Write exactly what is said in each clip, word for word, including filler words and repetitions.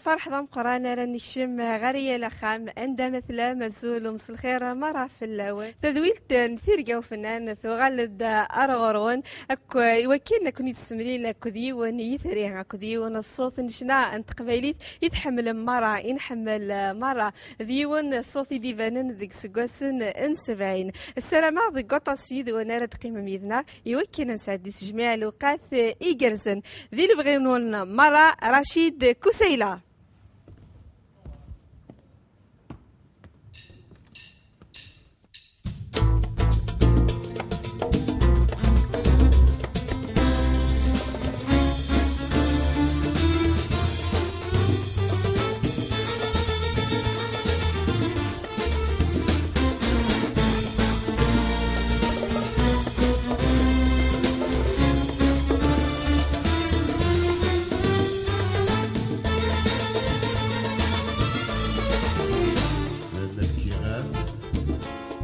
Ferḥ d ameqqran ara nekcem ɣer yal axxam, anda ma tellam, azul u mselxir merra fell-awen. Tadwilt n Tirga Ufennan tuɣal-d ar ɣur-wen, akk i wakken ad ken-id-tessemlil akked yiwen yitri, akked yiwen ṣṣut n ccna n teqbaylit i tḥemmlem merra, i nḥemmel merra. D yiwen ṣṣut i d-ibanen deg iseggasen n sebɛin. Ssarameɣ deg waṭas yid-wen ara d-teqqimem yid-neɣ, i wakken ad nesɛeddi s jmiɛ lewqat igerrzen. Di lebɣi-nwen merra, Racid Kusayla.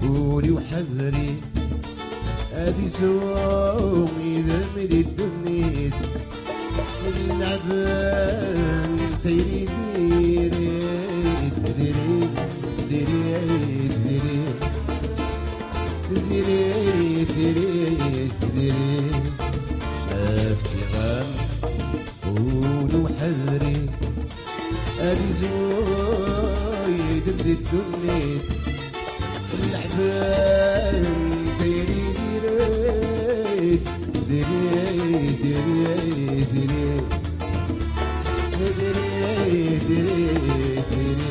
Ur-iw ḥadri ad isew idem di ddunit. Lɛeb n tayri diri, diri, diri, diri. Diri, diri, diri. Ma fkiɣ-am ul uḥedri, ad izuy deb di ddunit. Lɛeb n tayri diri, diri, diri, diri. Diri, diri, diri.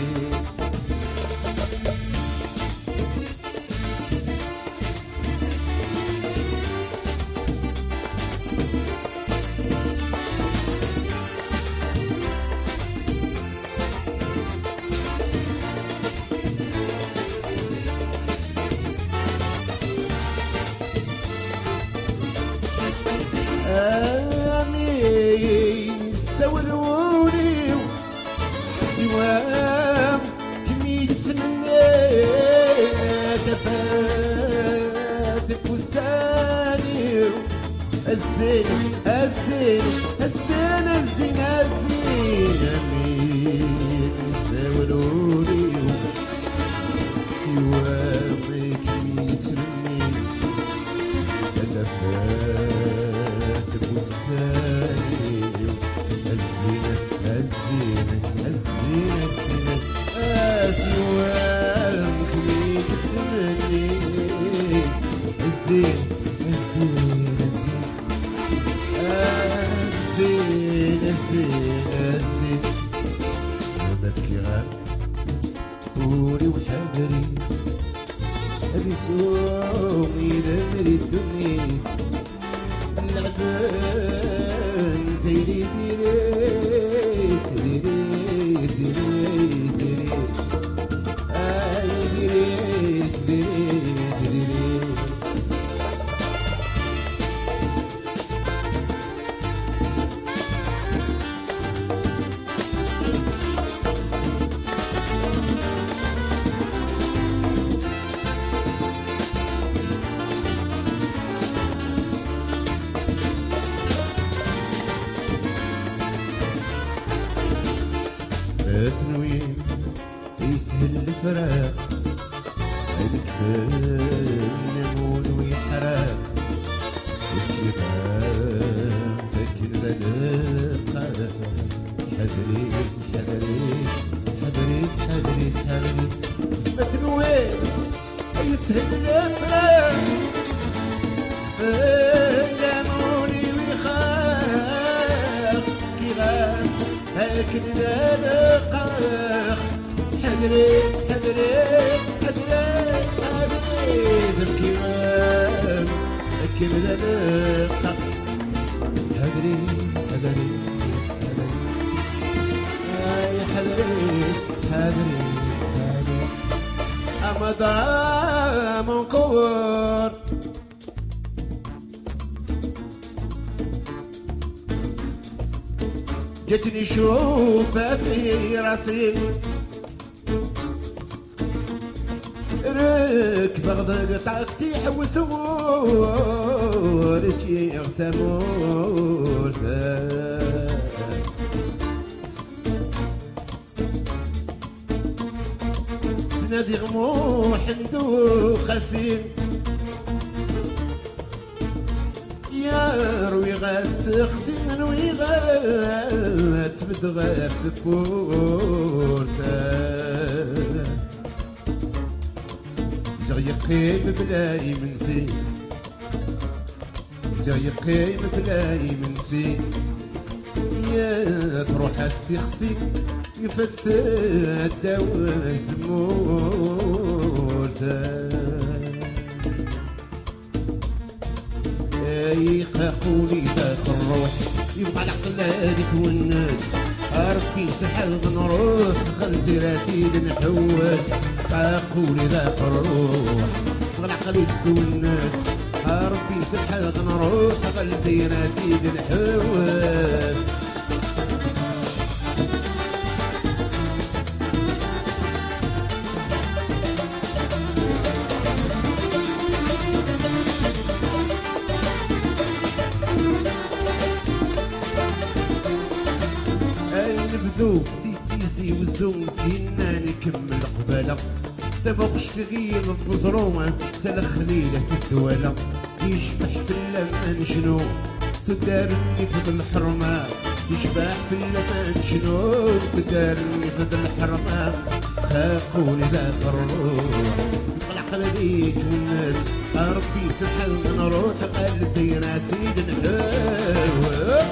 Ami yessawel wul-iw, siwa kemm i yettmenni tafat n wussan-iw. Azzin, azzin, azzin, azzin, azzin, ami yessawel wul-iw, siwa kemm i yettmenni. Tafat n wussan-iw. Azzin, azzin, azzin, azzin. Asiwa mkmi yettmenni. Azzin, azzin, azzin. Azzin, azzin, azzin. Ma fkiɣ-am ul-iw ḥadri, ad isew idem di ddunit. Lɛeb n tayri diri, diri, diri, diri. Ay, diri, diri, diri. Tenwim yeshel lefraq, ad kfen amul wi ḥraq. Kifan fakken d aleqqaq. Ḥadrit, ḥadrit, ḥadrit, ḥadrit, ḥadrit. Ma tenwim yeshel lefraq, fell-am ul-iw ixaq. Kiɣan akken d aleqqaq. Ḥadri, ḥadri, ḥadri, ḥadri, tebkiḍ akken d aleqqaq. Ḥadri, ḥadri, ḥadri. Ay, ḥadri, ḥadri, ḥadri. Amaḍam encore. جتني شوفة في راسي، ركبغ ذاك طاكسي حوسو، رجي غثمورث. Nadiɣ Muḥend Uqasi. Ya rwiɣ ad sexsi, nwiɣ ad sbeddeɣ ɣef tewwurt. Ziɣ yeqqim bla imensi. Ziɣ yeqqim bla imensi. Ya truḥ-as tixsi, yufa-tt tedda tzemmurt. Ay qaquli d axerruḥ, yebɣa leɛqel ad itwennes. A Ṛebbi, s lḥal ad nruḥ, ɣer Lezzayer ad tt-id-nḥewwes. Qaquli d aqerruḥ, yebɣa leɛqel ad itwennes. A Ṛebbi, s lḥal ad nruḥ, ɣer Lezzayer ad tt-id-nḥewwes. Ay nebdu di Tizi Wezzu, syenna nkemmel qbala. Tabuɣect-agi n Beẓru, talexlilat ddwala. Yecbeḥ fell-am ad necnu, tuddar nnif d lḥerma. Yecbeḥ fell-am ad necnu, tuddar nnif d lḥerma. Xaqul d aqerruḥ, leqlaq ad yettwennes. A Ṛebbi, s lḥal ad nruḥ, ɣer Lezzayer ad tt-id-nḥewwes.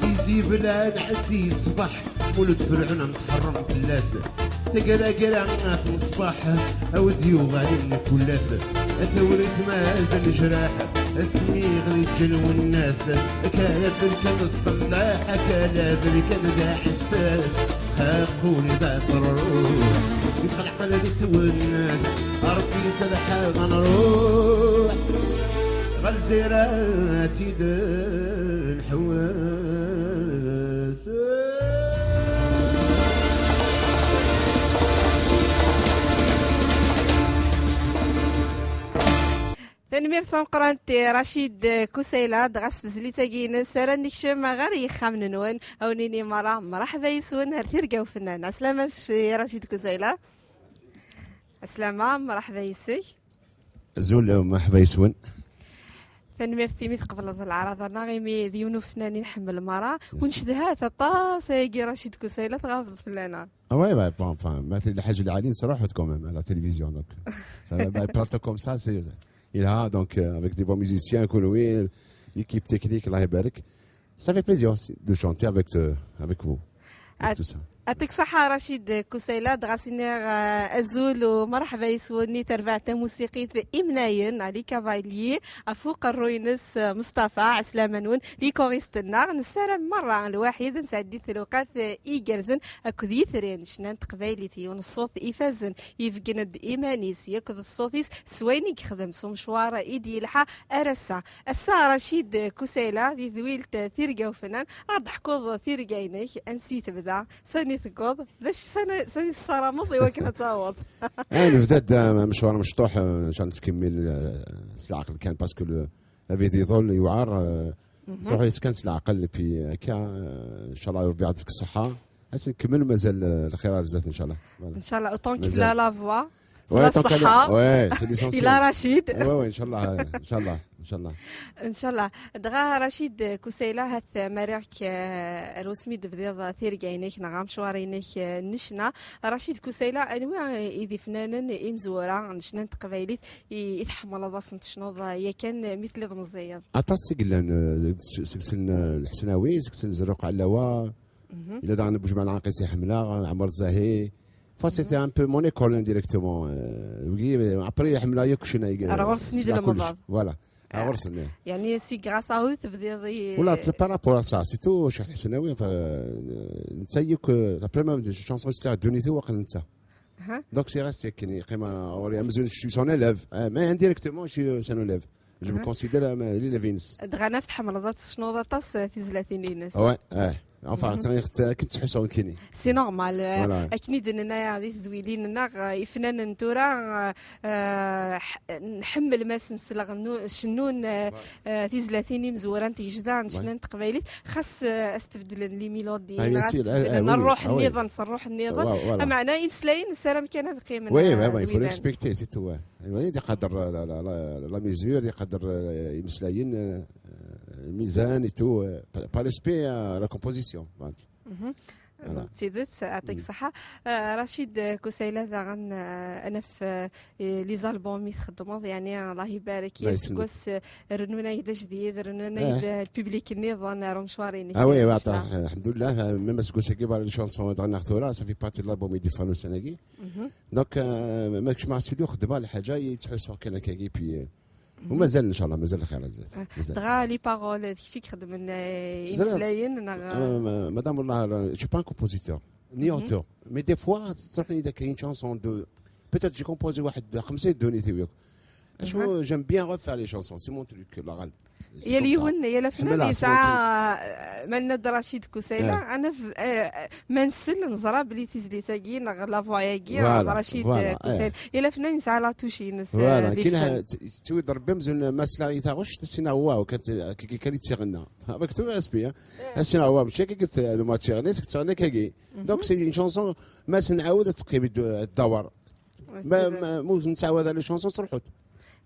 Tizi bla nɛeddi ṣṣbeḥ, Mulud Ferɛun ad nḥeṛṛem fell-as. Taggara-gara ɣef ṣṣbeḥ, a wid yuɣalen kul ass. A tawrirt mazal jraḥ, asmi ɣ-yeǧǧa Lwennas. Akka ara d-kan ṣṣellaḥ, akka ara d-kan d aḥessas. Xaquli d aqerruḥ, yebɣa leɛqel ad itwennes. A Ṛebbi, s lḥal ad nruḥ, ɣer Lezzayer ad tt-id-nḥewwes. Tanemmirt tameqqrant i Racid Kusayla, dɣa s tezlit-agi-ines ara nekcem ɣer yixxamen-nwen, a wen-nini merra mṛeḥba yes-wen ar tirga ufennan. Ɛeslama i Racid Kusayla. Ɛeslama, mṛeḥba yes-k. Azul, mṛeḥba yes-wen. Tanemmirt imi tqebleḍ leɛraḍa-nneɣ, imi d yiwen ufennan i nḥemmel merra, yes, u ncedha-t aṭas ayagi Racid Kusayla, tɣabeḍ fell-aneɣ. Ah ouais, bah, bon, enfin, ما في الحاج العالي نصرحت quand même à la télévision, donc ça va, bah, plateau comme ça, c'est, il a, donc, euh, avec des bons musiciens, كلوي, l'équipe technique, الله يبارك. Ça fait plaisir aussi de chanter avec, euh, avec vous, avec tout ça. Atik saḥa Racid Kusayla, dɣa s-iniɣ, euh, azul u mṛeḥba yes-wen i terbaɛt tamusiqit Imnayen, Ali Cavalier, ɣef uqerruy-ines, euh, Mustafa, ɛeslama-nwen, les choristes-nneɣ, nessaram merra lwaḥid ad nesɛeddi lewqat, euh, igerrzen akked yitri n ccna n teqbaylit, yiwen ṣṣut ifazen, ibeggen-d iman-is yakk d ṣṣut-is s wayen i yexdem s umecwar i d-yelḥa ar ass-a. Ass-a, Racid Kusayla, di tedwilt Tirga Ufennan, ad d-teḥkuḍ tirga-inek, ansi tebda, sani teggoḍ, d acu, sani, sani tessarameḍ i wakken ad taweḍ. آه، نبدا د-، مشوار مشطوح، آه، إن شاء الله نتكمل، آه، سلاح كان parce que le، هذه يظل يوعر، آه، صراحة يسكن سلاح قل بي كا، آه، إن شاء الله ربي يعطيك الصحة. هسه نكمل مازال، آه، الخير على الزيت إن شاء الله. Voilà. إن شاء الله، autant qu'il مازال. A la voix. Ouais, tant qu'elle a, الصحة. Ouais, c'est l'essentiel. Il a Rachid. Ouais, ouais, إن شاء الله، إن شاء الله، إن شاء الله. إن شاء الله. Dɣa Racid Kusayla, ha-t ma rriɣ-k, eh, ar wasmi d-tebdiḍ tirga-inek neɣ amecwar-inek, eh, n ccna. Racid Kusayla, anwa i d ifnanen imezwura n ccna n teqbaylit i, i tḥemmleḍ ad sen-tecnuḍ, eh, yakan mi telliḍ meẓẓiyeḍ? Aṭas i yellan, eh, s-, seg-sen, eh, Lḥesnawi, seg-sen Zerruq Ɛlawa, mhm, yella daɣen Buǧemɛa Lɛanqisi ḥemmleɣ, Ɛmer Zahi. Enfin, c'était un peu mon école indirectement. Euh, oui, mais après, ḥemmleɣ yakk ccna, euh, ar ɣur-sen i ssneɣ kullec. Tlemdeḍ. Voilà. Ar ɣur-sen, eh. Yeɛni, c'est grâce à eux tebdiḍ i... Voilà, par rapport à ça, c'est tout, Ccix Lḥesnawi, enfin, euh, netta yakk, euh, la première chanson, c'était Ddunit-iw, waqil netta. Aha. Donc, c'est resté akken, yeqqim ɣur-i, amzun, je suis son élève, hein, mais indirectement, je suis, euh, son élève. Je me considère, euh, l'élève-ines. Dɣa naf tḥemmleḍ ad tecnuḍ aṭas, eh, tizlatin-ines. Ouais, ouais. Enfin, akken tettḥussu nekkini. C'est normal. Voilà. Akken i d-nenna di tedwilin-nneɣ, euh, ifnanen n tura, euh, euh, ḥ-, nḥemmel ma sen-sleɣ nu-, cennun, euh, euh, tizlatin imezwura n tgejda n ccna n teqbaylit, xas, euh, as-tbeddlen les mélodies, ah, bien sûr, xas tbeddlen, ah, ah, oui, oui, ṛṛuḥ nniḍen s ṛṛuḥ nniḍen. Voilà, voilà. Ameɛna imeslayen nessaram kan ad qqimen, oui, euh, oui, oui, il faut respecter, c'est tout, ouais. Oui, ad iqader la, la, la, la mesure, ad iqader, euh, imeslayen, euh, euh, lmizan et tout, euh, pas, pas respect à la composition. Voilà. Mhm. Voilà. D tidet, yeɛṭik ṣṣeḥḥa. Euh, Rachid, euh, Koussaïla daɣen, euh, ad naf, euh, les albums i txeddmeḍ, yeɛni, Allah ibarek, yal aseggas, euh, rennun-ak-d ajdid, rennun-ak-d, euh, le public nniḍen ar umecwar-inek. Ah oui, attends, euh, alḥemdulillah, euh, même aseggas-agi, voilà, les chansons daɣen neɣ tura, ça fait partie de l'album i d-iffɣen ussan-agi. Mhm. Donc, euh, ma kecmeɣ studio, xeddmeɣ lḥaǧa, yettḥussuɣ kan akkagi, puis, euh, ومازال إن شاء الله، مازال الخير على الزيت. آه، مازال. Dɣa les paroles, d kečč i ixedmen, eh, imeslayen, neɣ, eh, madame, والله, je suis pas un compositeur, ni auteur. Mais des fois, تروح لي كاين chanson de, peut-être j'ai composé واحد خمسين دوني تيويك. J'aime bien refaire les chansons, c'est mon truc, la غالب. Yal yiwen, yal afnan yesɛa, eh, ma nenna-d Rachid Koussaïla, eh, ma nsel, neẓra belli tizlit-agi neɣ la voix-agi, voilà, Rachid, voilà, eh, Koussaïla. Yal afnan yesɛa la touche-ines, eh, voilà, di lfen. Tettwid Rebbi amzun ma sliɣ i taɣect, ssineɣ, waw, kan, kan i tt-iɣenna. Avec tout respect, hein. Ssineɣ, waw, mačči akka i tt-, ma tt-iɣenna, tt-iɣenna akkagi. Donc, c'est une chanson, ma s-nɛawed ad teqqim, ad tdawar. Ma, ma, ma ur nettɛawad ara les chansons, ttruḥut.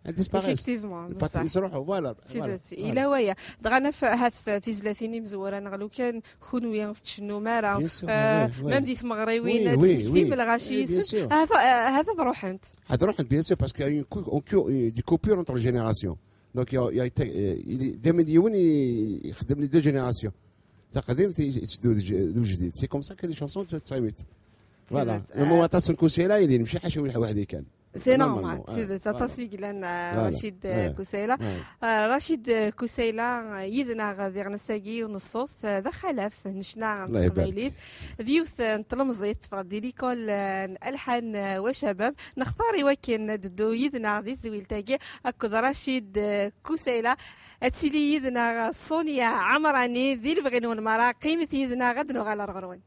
Elles disparaissent. Effectivement, بصح. Ttruḥu, voilà, voilà. Yella waya. Dɣa naf, hat tizlatin imezwura, neɣ lukan kunwi ur tettcennum ara, même di tmeɣriwin, tesmektim lɣaci yis-sen, hat, hat ad ruḥent. Ad ruḥent, bien sûr, parce qu'il y a une cou-, une cou-, des coupures entre les générations. Donc, il y a, il y a, euh, il est, daymen yiwen i-, ixeddem les deux générations. Taqdimt i-, i-, tetteddu d j-, d ujdid. C'est comme ça que les chansons tt-, ttɣimit. Voilà. Le mot aṭas n Koussaïla, il est ماشي حاجة وحدة كان. C'est normal, d tidet. Aṭas i yellan, euh, Rachid, euh, Koussaïla. Euh, Rachid, euh, Koussaïla, euh, yid-neɣ diɣen ass-agi n ṣṣut, euh, d axalaf n ccna n teqbaylit. D yiwet, euh, n tlemẓit teffeɣ-d di l'école, euh, n Alḥan, euh, wa Cabab. Nextar i wakken ad teddu yid-neɣ di tedwilt-agi akked Rachid, euh, Koussaïla. Ad tili yid-neɣ Sonia Ɛemrani di lebɣi-nwen merra. Qqimet yid-neɣ, ad nuɣal ar ɣur-wen.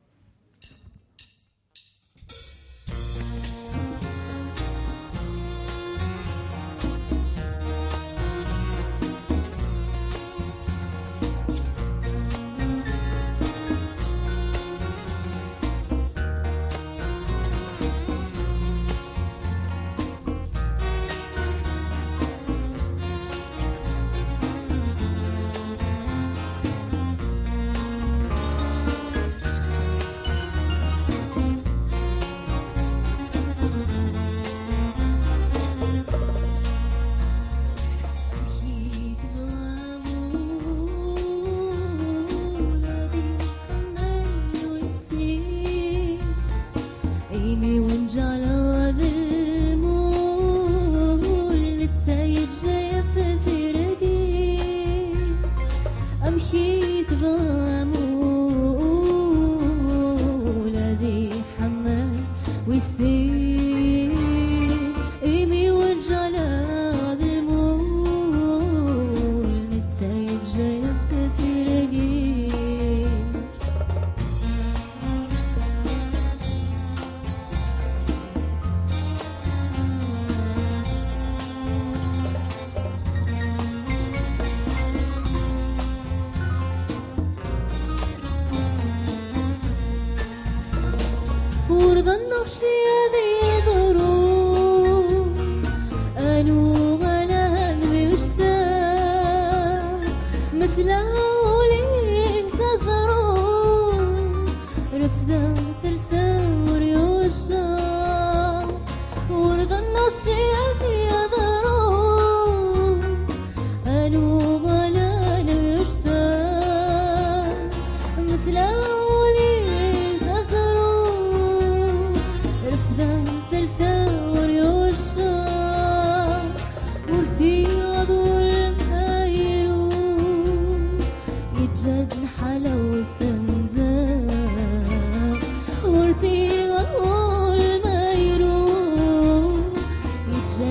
Imi wen-ǧǧaleɣ d lmul, netta yeǧǧa-yaf tirgin. Amek i tebɣam ula d iḥemmel wis sin? Imi wen-ǧǧaleɣ d lmul, netta yeǧǧa-yaf tirgin. Ur ḍenneɣ cci ad yeḍru, ad nuɣal ad nemyecta, metla ul-im s aẓru. Refdeɣ serseɣ ur yuca, ur ḍenneɣ cci ad yeḍru. Ad nuɣal ad necta, metla ul-is aẓru. Refdeɣ serseɣ ur yuca, ur siɣeḍ ul ayru. Yeǧǧa-d lḥala u tendam, ur tiɣ ur ma iru. Yeǧǧa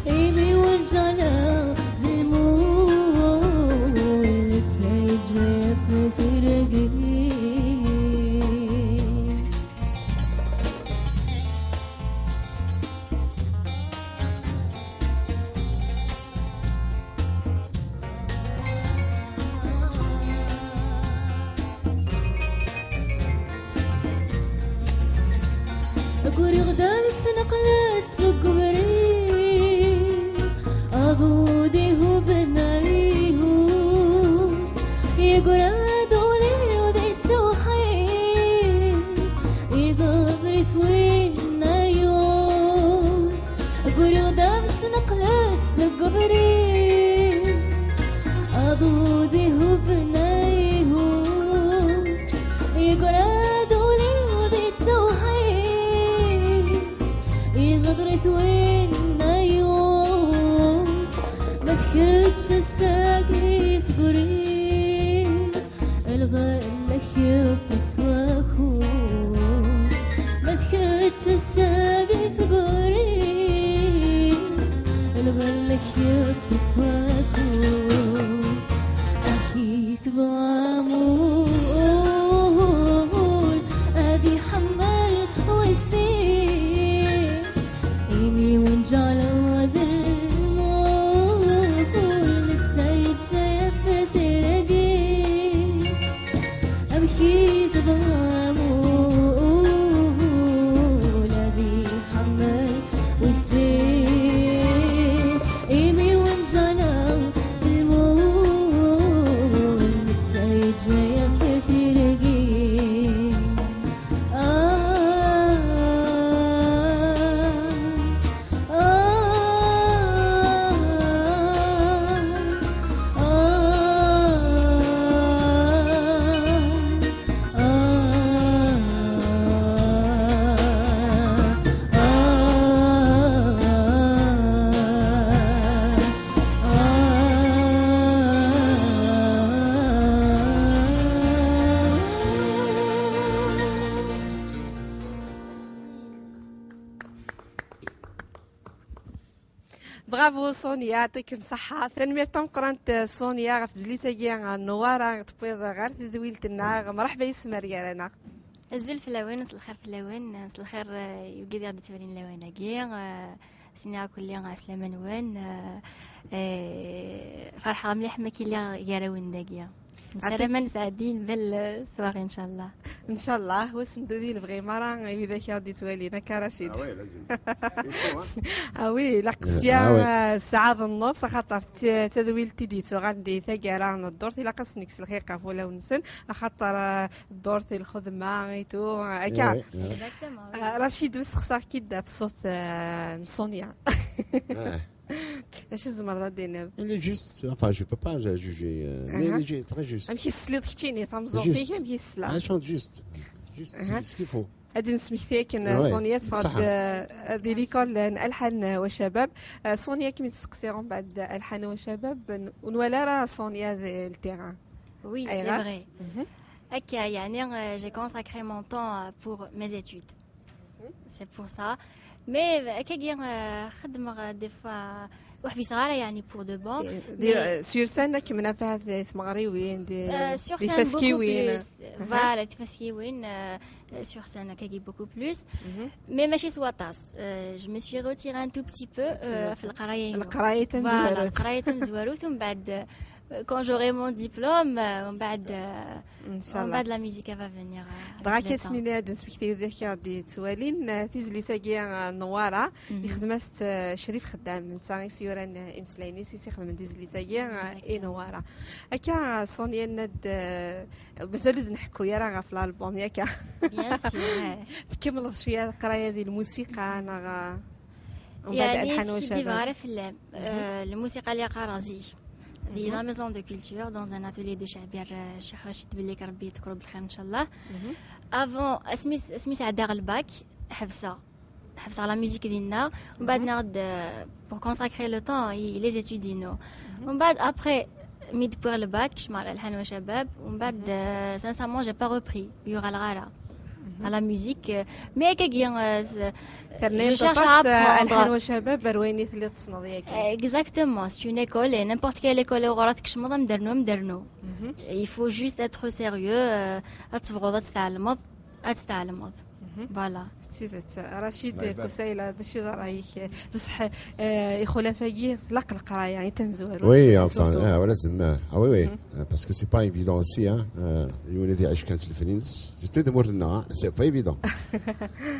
Imi wenǧaleɣ d lmul, netta yeǧǧa-yak tirgin. Guriɣ d amesneqlet deg ubrid, aḍu d ihubben ihus, yegra-d ul-iw di tewḥid, igeḍr-it winna yus. Guriɣ d amesneqlet deg ubrid, aḍu d ihubben ihus, yegra-d ul-iw di tewḥid, iɣeḍr-it winna yus. Ma d kečč ass-agi tegriḍ, lɣella-k yeṭṭes wakus. Ma d kečč ass-agi tegriḍ, lɣella-k yeṭṭes wakus. Amek i tebɣa amul ad iḥemmel wis-sin? Imi wenǧaleɣ d lmul, netta yeǧǧa-yak tirgin. Amek i tebɣa amul ad iḥemmel wis-sin? Imi wenǧaleɣ d lmul, netta yeǧǧa-yak tirgin. Bravo Sonia, يعطيك الصحة. Tanemmirt tameqqrant Sonia ɣef tezlit-agi n Newwara i tewwiḍ ɣer tedwilt-nneɣ. Mṛeḥba yes-m ar gar-aneɣ. Azul fell-awen, mselxir fell-awen, mselxir, eh, i wigad i ɣ-d-ittwalin lawan-agi, eh, s-nniɣ kulli ɛeslama-nwen, eh, eh, ferḥeɣ mliḥ mi k-iliɣ gar-awen dagi. Nessaram ad nesɛeddi une belle soirée, ncallah. Ncallah, wass n dudi nebɣi mara i widak i ɣ-d-ittwalin, akka Racid? Ah oui, lazim. Il faut, hein. Ah oui, ilaq sya, ah ouais, eh, ssaɛa d nnefs, axaṭer t-, tadwilt i d-yettuɣalen di taggara n ddurt, ilaq ad s-nekkes lxiq ɣef wulawen-nsen, axaṭer, eh, ddurt i lxedma, et tout, eh, akka. Eh ouais, ouais. Exactement, oui. Eh, Racid, ma sexsaɣ-k-id ɣef ṣṣut, eh, n Sonia. Ah. Acu tzemreḍ ad d-tiniḍ? Elle est juste, enfin, je peux pas la juger, euh, mais elle est ju-, très juste. Amek i tesliḍ keččini, tameẓẓuɣt-ik, juste, amek i tesla? Elle chante juste. Juste, c'est ce qu'il faut. Ad d-nesmekti akken, ah ouais, Sonia teffeɣ-d, euh, di l'école n Alḥan wa Cabab. Euh, Sonia, kem-id-steqsiɣ umbeɛd Alḥan wa Cabab, n-, ur nwala ara Sonia di le terrain. Oui, c'est vrai. Akka, yeɛni, euh, j'ai consacré mon temps, euh, pour mes études. C'est pour ça. Mais, euh, akkagi, euh, xeddmeɣ, euh, des fois, ur ḥbiseɣ ara, yeɛni, pour de bon. Mais, euh, sur scène, akken ma nafah, di tmeɣriwin, di, euh, sur scène, beaucoup plus. Voilà, tifaskiwin, euh, euh, sur scène, akkagi, beaucoup plus. Mais mačči s waṭas. Euh, je me suis retirée un tout petit peu, euh, ɣef leqraya-inu. Leqraya tamezwarut. Voilà, leqraya tamezwarut, umbeɛd, euh, quand j'aurai mon diplôme, euh, umbeɛd, euh, ncallah. Umbeɛd la musique, elle va venir, euh, avec le temps. Dɣa akka, ad s-nini ad nesmekti widak i ɣ-d-yettwalin, euh, tizlit-agi, euh, Newwara, ixdem-as-tt, euh, Crif Xeddam, netta i s-yuran, euh, imeslayen-is, i s-ixedmen tizlit-agi, euh, i Newwara. Akka, euh, Sonia, yenna-d, euh, mazal ur d-nḥekku ara ɣef l'album, yakka? Bien sûr, ouais. Tkemmleḍ cwiya leqraya di lmusiqa, neɣ, euh, umbeɛd yeɛni, alḥan wa cabab? Skiddib ɣer fell-am. Euh, lmusiqa li qqareɣ zik di la maison de culture, dans un atelier de Chabier, euh, Cheikh Rachid Bellik, Rebbi yeḍfer-it lxir, ncallah. Avant, asmi, asmi sɛeddaɣ le bac, ḥebseɣ. Ḥebseɣ la musique dinna. Umbeɛd, euh, pour consacrer le temps i les études-inu. Umbeɛd, après, mi d-wwiɣ le bac, kecmeɣ ɣer Alḥan wa Cabab. Umbeɛd, euh, sincèrement, j'ai pas repris. Ur uɣaleɣ ara. à la musique. Mais akkagi, euh, c'est- terna je cherche à apprendre. Alḥan wa cabab ar wayen i telliḍ tessneḍ yagi. Exactement, c'est une école, et n'importe quelle école i ɣur-a tkecmeḍ, amdernu, amdernu. Il faut juste être sérieux, euh, ad tebɣuḍ ad tɛelmeḍ, ad tɛelmeḍ. Voilà. D tidet. Racid Kusayla, d acu i d ṛṛay-ik? Bṣeḥ, eh, ixulaf-agi tlaq leqraya i tamezwarut. Oui, surtout. Ah, voilà, c'est, ah oui, oui. Euh, parce que c'est pas évident aussi, hein. Euh, yiwen ad iɛic kan s lfen-ines. Surtout d tamurt-nneɣ, hein, c'est pas évident.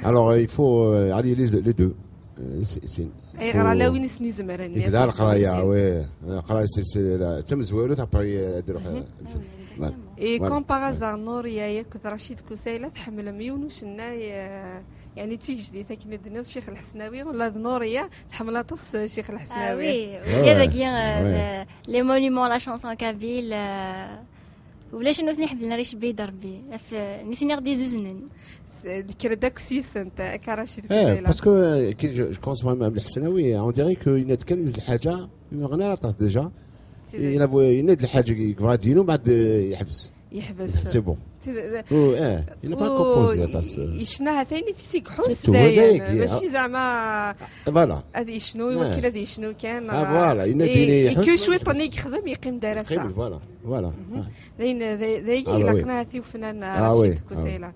Alors, euh, il faut, euh, allier les, les deux. Euh, c'est, c'est, il faut... Ayɣer ala win i sen-izemren. Yekda leqraya, oui. Leqraya, c'est, c'est la, d tamezwarut, après, euh, ad iruḥ, euh, lfen. Voilà. Et comme par hasard, Nuria akked Racid Kusayla tḥemmlem yiwen ucennay, euh, yeɛni d tigejdit akken i d-tenniḍ, Ccix Lḥesnawi, ula d Nuria tḥemmel aṭas, euh, Ccix Lḥesnawi. Ah oui, ula dagi, euh, les monuments, la chanson kabyle, euh, ulac nutni ḥemmlen ara icebbi-d Rebbi. Af-, nitni ɣ-d-izuznen. Nekker-d akk s-yisent, akka Racid Kusayla. Parce que, euh, je, je pense, moi, même Lḥesnawi, on dirait que yenna-d kan lḥaǧa, yeɣna aṭas déjà. Yenna-d, yenna-d lḥaǧa yebɣa ad d-yini, mbeɛd, euh, yeḥbes. Yeḥbes. C'est bon. Oh, eh, il n'a pas composé aṭas. Yecna ha-t-ayen i s-iḥus dayen, mačči zeɛma ad yecnu, iwakken ad yecnu kan. Ah, voilà, yenna-d ayen i iḥus. Cwiṭ-nni i yexdem, yeqqim d arasa. Yeqqim, voilà, voilà. Dayen, d, d ayen ilaqen ahat i ufnan Racid Kusayla.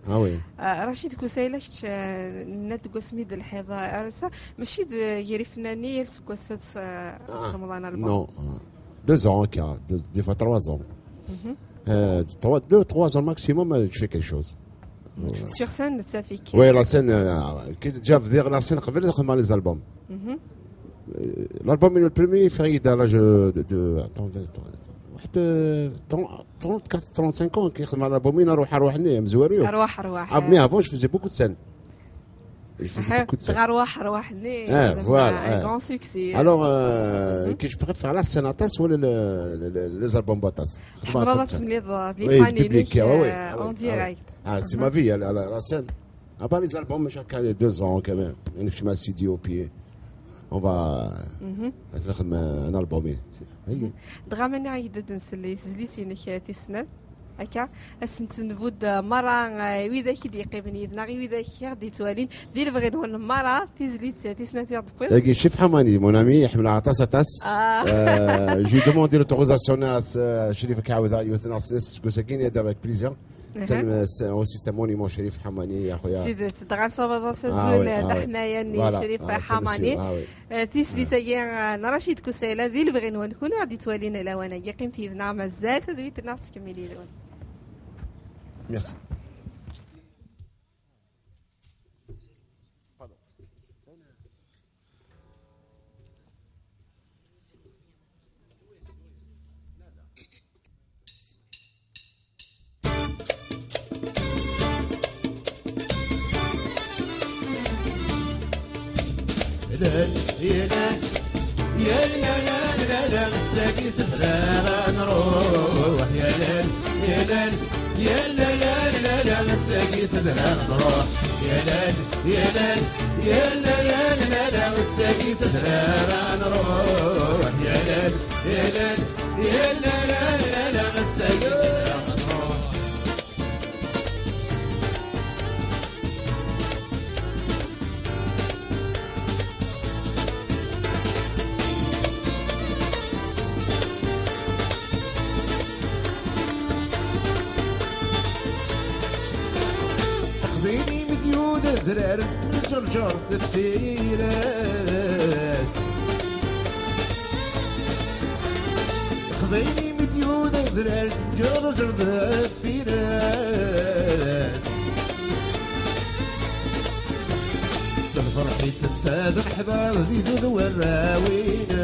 Ah, Racid Kusayla, kečč, eh, nenna-d deg wasmi d-telhiḍ, eh, arasa, mačči d, eh, gar ifnan-nni yal seg wass ad s-, eh, txedmeḍ un album. Non. Deux ans, quoi. Deux, des fois trois ans. Euh, trois, deux, trois ans maximum, euh, je fais quelque chose. Sur scène, ça fait que... Oui, la scène, euh, déjà, dire la scène, قبل نخدم les albums. Euh, l'album, le premier, fait à l'âge de, de, attends, vingt, trente, trente, trente-quatre, trente-cinq ans, كي خدمنا l'album, نروح، أروح هنا، مزوريو. أرواح، أرواح. Ah, mais avant, je faisais beaucoup de scènes. Je faisais beaucoup de scènes. Dɣa Arwaḥ, Arwaḥ-nni, ah, voilà, un grand succès. Alors, euh, que je préfère la scène aṭas ولا le, le, le, les albums aṭas. Tḥemmleḍ ad temliḍ d les fans-inek, euh, en direct. Ah, c'est ma vie, la, la, la scène. À part les albums, chaque année, deux ans quand même. نكتب مع studio, puis on va نخدم un album. Dɣa ma nniɣ-ak-d ad nsel i tezlit-inek, eh, tis snat. Akka, ad sent-nbudd merra, eh, widak i d-yeqqimen yid-neɣ, i widak i ɣ-d-yettwalin, di lebɣi-nwen merra, tizlit tis snat i ɣ-d-tewwiḍ. Dagi, Ccix Ḥamani, mon ami, ḥemmleɣ aṭas, aṭas. Ah. Euh, je lui demande l'autorisation à s-, Crif Kaɛuda, yiwet neɣ snat seg useggan, avec plaisir. C'est un, c'est un, aussi c'est un monument, Crif Ḥamani, a xuya. D tidet, dɣa nessaweḍ-as azul d aḥmayan i Crif Ḥamani. Ah oui. Eh, tislit-agi, eh, n Racid Kusayla, di lebɣi-nwen, kun ur ɣ-d-yettwalin lawan-agi, qqimet yid-neɣ, mazal tadwilt-nneɣ tettkemmil yid-wen. Merci. Lal, ya lal, ya lal, lal, lal, sagi sedra nruḥ, ya lal, ya lal, ya lal, lal, lal, sagi sedra nruḥ, ya lal, ya lal, ya lal, lal, lal, sagi sedra nruḥ, ya lal, ya lal, ya lal, lal, lal, lal, sagi sedra nruḥ. Xdini medyud adrar n Ǧerǧer deffir-as. Xdini medyud adrar n Ǧerǧer deffir-as. D lferḥ yettessa d leḥdaṛ di dud warraw-ines.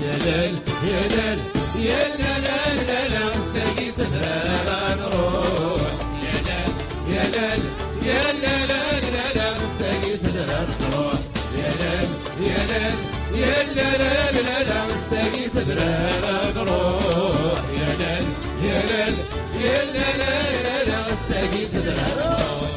Ya lal, ya lal, ya lal, lal, lal, ass-agi s adrar ad nruḥ. Ya lal, ya lal, ya lal, lal, lal, ass-agi s adrar ad nruḥ. Ya lal, ya lal, ya lal, lal, lal, ass-agi s adrar ad nruḥ. Ya lal, ya lal, ya lal, lal, lal, ass-agi s adrar ad nruḥ.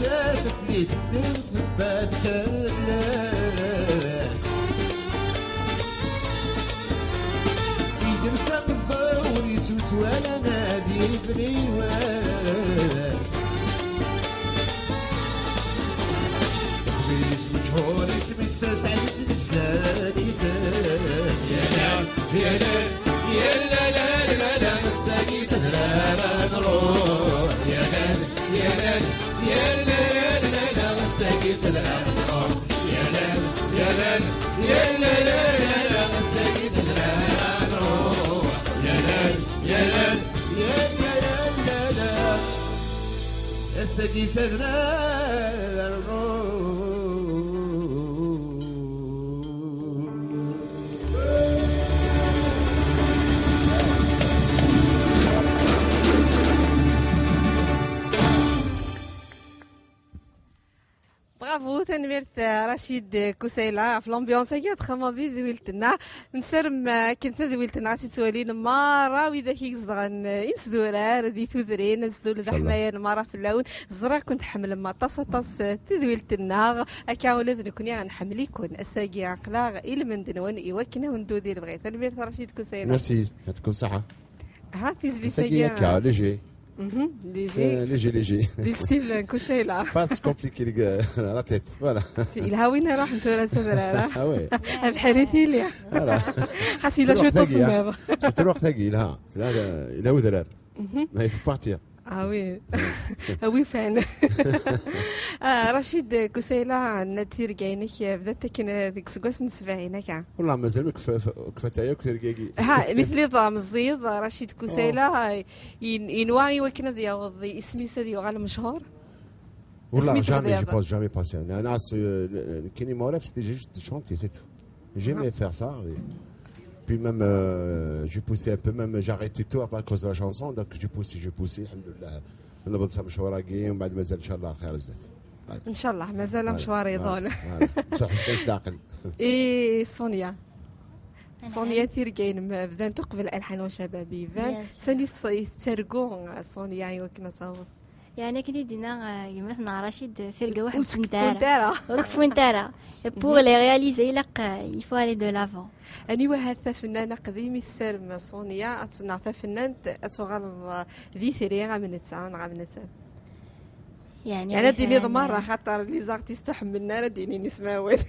Taflit n tebbat fell-as. Idres ameẓẓew ur isus wala nadi fliwas. Iqbil-is meǧhul, isem-is Saɛid Mejlal, isem. Yalal, yalal, yalal, yalal, ass-agi s ddrar ad nruḥ. Yalal, yalal, yalal, yalal, ass-agi s ddrar ad nruḥ. Yalal, yalal, yalal, yalal, ass-agi s ddrar ad nruḥ. Yalal, yalal, yalal, yalal, ass-agi s ddrar ad nruḥ. Bravo, tanemmirt, eh, Rachid Koussaïla, ɣef l'ambiance-agi ad txedmeḍ di tedwilt-nneɣ. Nessaram, eh, akken tadwilt-nneɣ ad tt-ttwalin merra widak i izedɣen, eh, imesdurar di tudrin. Azul d Inchallah. Aḥmayan merra fell-awen. Ẓriɣ-ken tḥemmlem aṭas, aṭas, eh, tadwilt-nneɣ. Akka ula d nekkni nḥemmel-iken. Ass-agi aql-aɣ i lmend-nwen i wakken ad wen-d-udi lebɣi. Tanemmirt, Rachid Koussaïla. Merci, yɛṭikum ṣṣeḥḥa. Ha, tizlit-agi, ass-agi akka, léger. Mhm, léger. Eh, léger, léger. Di Steven Koussaïla. Pas compliqué, les gars, la tête, voilà. Si, yelha win iruḥen tura s adrar, ah. Ah ouais. Abeḥri tili. Voilà. Xas yella cwiṭ usemmiḍ. Surtout lweqt-agi, yelha. Yelha, yelha udrar. Mhm. Il faut partir. Ah oui. Ah oui, fan. Ah, Rachid Koussaïla, nna-d tirga-inek, eh, bdant akken, eh, deg useggas n sebɛin, akka. Wallah, mazal ma kfa-, kfat akk tirga-agi. Ha, mi telliḍ meẓẓiyeḍ, Rachid Koussaïla, eh, yen-, yenwa i wakken ad yaweḍ isem-is ad yuɣal mechuṛ? Wallah, asmi jamais, je pense, jamais pensé. Non, non, c'est, euh, le, le, Kenny Moref, c'était juste de chanter, c'est tout. J'aimais faire ça. Et puis même, euh, j'ai poussé un peu, même j'ai arrêté tout à cause de la chanson, donc j'ai poussé, j'ai poussé, alhamdoulilah. نبض مشوار كي ومن بعد مازال ان شاء الله خير جديد. Inchallah, mazal amecwar iḍul. Nṣuḥ s leɛqel. I Sonia? Sonia, tirga-inem bdant uqbel Alḥan wa Cabab iban. Yes. Sani tettargu Sonia i wakken ad taweḍ? Yeɛni akken i d-yenna, eh, gma-tneɣ Rachid, tirga ur ḥebbsent ara. Ur keffunt ara. Pour les réaliser, ilaq, eh, il faut aller de l'avant. Aniwa ahat tafennant aqdim i tessarem Sonia ad tt-, neɣ tafennant ad tuɣaleḍ, eh, d itri am netta neɣ am netta? Yeɛni ad d-tiniḍ merra, xaṭer les artistes ur ḥemmlen ara ad d-inin ismawen.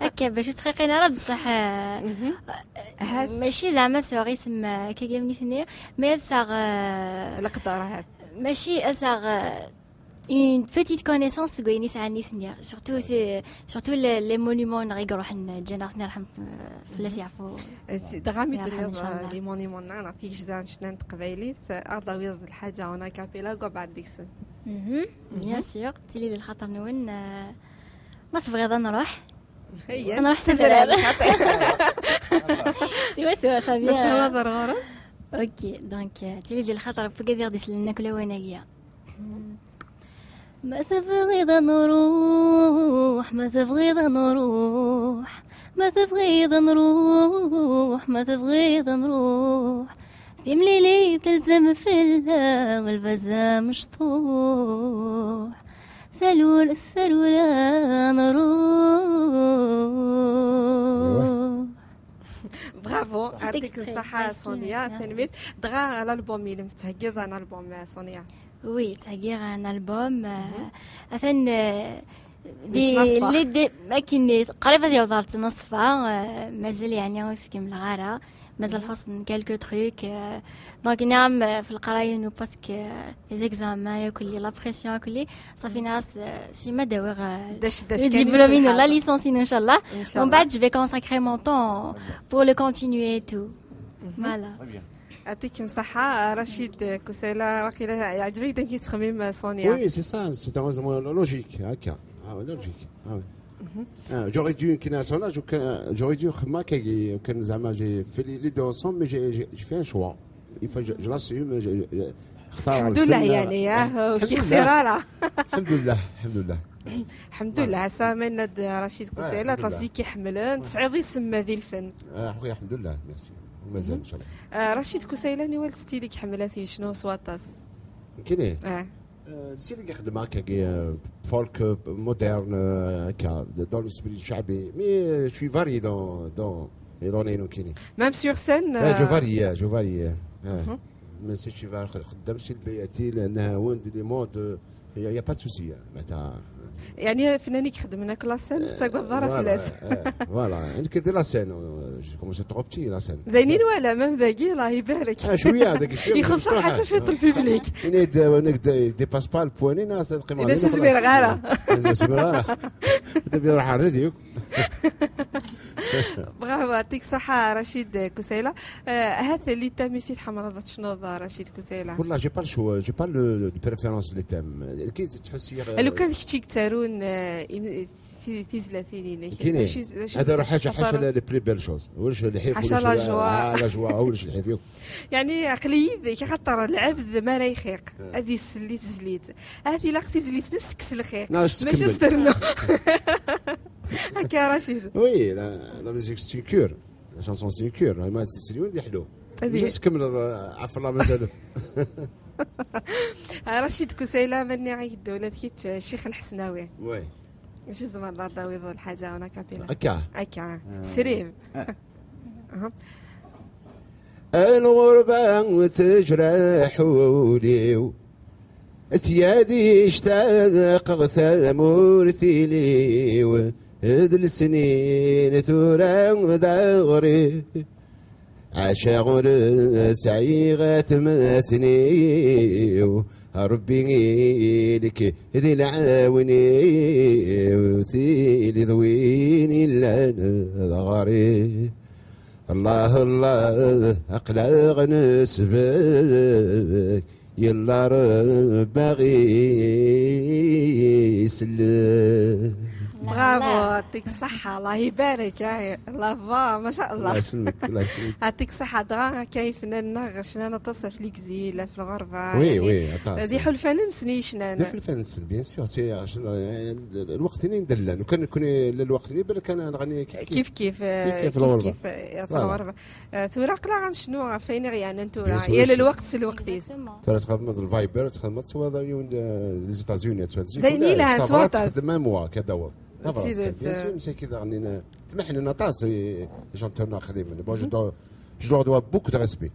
Akka, bac ur ttxiqin ara, bessah, eh, mačči zeɛma ad sɛuɣ isem, eh, akkagi am nitni, mais ad sɛuɣ, eh, leqder ahat. Mačči ad sɛuɣ, eh, une petite connaissance seg wayen i sɛan nitni, surtout, surtout les, les monuments neɣ i iruḥen, ǧǧan-aɣ-ten irḥem f-, fell-as yeɛfu. Dɣa mi d-tenniḍ les monuments-nneɣ neɣ tigejda n ccna n teqbaylit, ad d-tawiḍ lḥaǧa en a cappella, ubeɛd deg-sen. Mhm, bien sûr, tili di lxaṭer-nwen, eh, ma tebɣiḍ ad nruḥ. Ad nruḥ s adrar. Siwa, siwa, xabiya. Ok, donc, eh, tili di lxaṭer n wigad i ɣ-d-isellen akk lawan-agi. Ma tebɣiḍ ad nruḥ, ma tebɣiḍ ad nruḥ, ma tebɣiḍ ad nruḥ, ma tebɣiḍ ad nruḥ. Timlilit telzem fell-aɣ lbaz amecṭuḥ. Talul, talul ad nruḥ. Bravo, yɛṭik ṣṣeḥḥa Sonia, tanemmirt. Dɣa l'album-inem, tettheggiḍ un album, eh, Sonia? Oui, ttɛeggiɣ un album, euh, atan, euh, di les dé-, akken qrib ad yaweḍ ɣer ttnaṣfa, euh, mazal yeɛni ur t-kemmleɣ ara, mazal xuṣṣen quelques trucs, euh, donc niɛam, euh, fi leqraya-inu parce que, euh, les examens akk-lli, la pression akk-lli, ṣafi niɛas, euh, sima ad awiɣ, euh, le diplôme-inu, la licence-inu, inchallah. Inchallah. Umbeɛd, je vais consacrer mon temps pour le continuer et tout. Voilà. Très bien. Yɛṭikem ṣṣeḥḥa, Rachid Koussaïla, waqila yeɛǧeb-ak-d amek i tettxemmim Sonia. Oui, c'est ça, c'est un raisonnement logique, هكا. Ah, ouais, logique. Ah, ouais. Ah, j'aurais dû, كنا à son âge, j'aurais dû خدمة كي كان زعما j'ai fait les, les deux ensemble, mais j'ai, j'ai, j'ai fait un choix. Il faut que je, je l'assume, je, je, اختار الحمد لله الفن. يعني، آه، الحمد لله. الحمد لله، الحمد لله. الحمد لله، عسى ما يناد رشيد كوسيلة، آه، الحمد لله. تازيكي حملان، تسعيض يسمى ذي الفن. آه، خويا، الحمد لله، merci. ومازال إن شاء الله. آه، رشيد كوسيلة، ني والد ستيليك حملات شنو سواطاس؟ يمكن إيه. آه. Euh, c'est les gars de marque, euh, folk, euh, moderne, euh, qui a, dans l'esprit shabby. Mais, euh, je suis varié dans, dans, et dans les noms qu'il y a. Même sur scène, euh, je varie, euh, je varie, euh, euh. Mais si tu vas خدام شي البياتي لانها وين دي مود، il n'y a, y a pas de souci, euh, معناتها. يعني فنانين يخدمنا كل سين تساقوا الظرف. Voilà, لازم. Voilà. عندك دي la scène, euh, j'ai commencé trop petit, la scène. زينين ولا même ذاكي، الله يبارك. آه، شويه هذاك الشيء يخص مش حاجه، شويه البيبليك. Il ne dépasse pas le point, non, c'est vraiment. Il est غير. Bravo, يعطيك الصحة رشيد كسيلة. آه، هذا اللي تامي فيه حمرضة شنو رشيد كسيلة؟ والله j'ai pas le choix, j'ai pas le, de préférence اللي تام. كي تحسي لو كان كنتي تارون، آه، إم-، في تيزلاتين كاين. هذا راه حاجة، حاجة les plus belles choses. ولاش الحيف، حاجة ولاش la joie. آه، la joie، ولاش الحيف. يعني عقلية ذيك خاطر العبد ما راه يخيق. آه. هذه السلي تزليت. هذه لا تزليت نسكس الخير. لا، ماشي تكمل. استرنو. هكا رشيد. Oui, la, la musique c'est une cure. La chanson c'est une cure. ما تسلي وين يحلو. مش تكمل، عفا الله مازال. رشيد كسيلة مني غيدو ولا ذكيت الشيخ الحسناوي. Oui. ماشي زعما الله داوي يظهر الحاجة هنا كابيلا. هكا. هكا. آه. سريم. آه. أها. الغربة تجرح وليو، سيادي اشتاق ثمورتي ليو، هد السنين ثورة دغري، عاشا غور سعي غتمثنيو، ربي لك ذي العاونيو، تيلي ذوين إلا دغري. الله الله، أقلغ نسبك، يلا رباغي يسلم. برافو، يعطيك الصحة، الله يبارك، آه، لا فوا، ما شاء الله. الله يسلمك، الله يسلمك. يعطيك الصحة، دغا كاين فنان نغش، أنا تصف ليكزيل في الغربة، oui, يعني، oui, أطاس. هذه حلفان نسني شنان. داخل فنسن، bien sûr, c'est عشان، آه، الوقت هنا ندلن. وكان، كان الوقت هنا بالك أنا نغني كيف كيف. كيف كيف، آه، كيف كيف في كيف الغربة. كيف، آه، في voilà. الغربة. آه، ثورة قلع شنو فين غيانن ثورة؟ Bien sûr, يا oui. للوقت الوقت. Exactement. ثورة تخدم الفايبر، تخدم تصوير يوم، آه، les États-Unis، تصوير زي دايني كلها، ثورة تخدم ميموار كدور. ثورة سيدي، كان، bien sûr, c'est كذا غنينا. تمحنا نطاس، جون تورنا خديم. Bon, je dois, je dois avoir beaucoup de respect.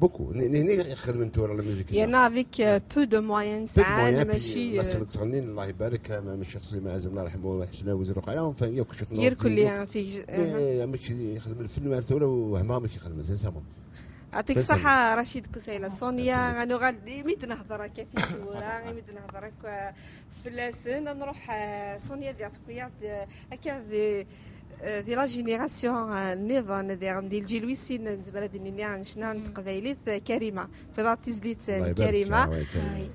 Beaucoup. ني، ني، ني خدمة تورا la musique. Il y en a avec, euh, peu de moyens، peu de moyens, puis ماشي، الله يسلمك، تغنين، الله يبارك، ما، ماشي خصني ما عزم، الله يرحمه، حسنا وزير وقاله، فاهم، ياك شيخ نور يركل الدين، لي فيك ج-، إيه، أها. إيه، ماكش يخدم الفن مع الثورة وهما ماكش يخدم، sincèrement. يعطيك sincèrement. الصحة رشيد كسيلة. سونيا، يسلمك. غنوغال ديميت نهضر هكا في الثورة، غيميت نهضر هكا في اللسن، نروح، آه، سونيا دي عطويات، آه، هكا دي آه، دي لا جينيراسيون، آه، نظام دي، دي الجيل ويسين نزمر هاد النيني عن شنان تقبايليت، آه، كريمة. في ضغط تزليت، آه، الله يبارك كريمة. فيها، وي كريمة.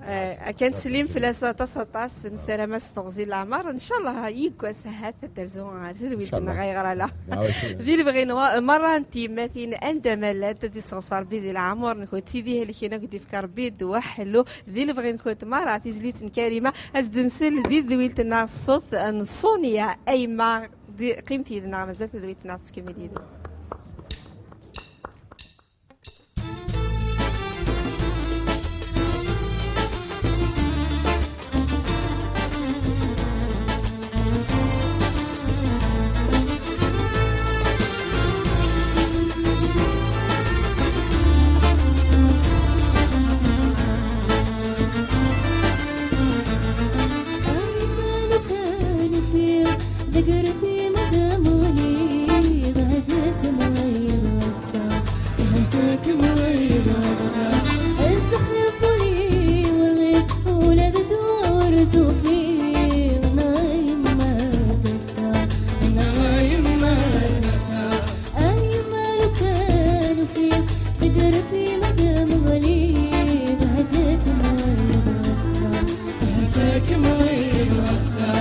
آه، كانت سليم في لاسا تصطاس، نسالة ما ستغزي العمر. إن شاء الله يقوى سهات الدرزو، آه، تدويل إن شاء الله. غير لا. آه، وي كريمة. ذي البغي نوا-، مرة أنت ماثين أندى ملات، ذي صغصار بيدي العمر، نكو تي ذي هلكينا قد يفكر بيد وحلو. ذي البغي نكو مرة تزليت كريمة. Ad s-d-nsel di tedwilt-nneɣ ṣṣut n Ṣunya Ayma, di, qqimet yid-neɣ, mazal tadwilt-nneɣ tettkemmil yid-neɣ. Ay, ma lukan ufiɣ deg rrif-im ad d-temɣliḍ, ha-t-ak mɣiḍ ass-a, ha-t-ak mɣiḍ ass-a. Zdaxel n wul-iw rɣiɣ, ula d ddwa ur tufiḍ, neɣ yemma tasa, neɣ yemma tasa. Ay, ma lukan ufiɣ deg rrif-im ad d-temɣliḍ, ha-t-ak mɣiḍ ass-a, ha-t-ak mɣiḍ ass-a.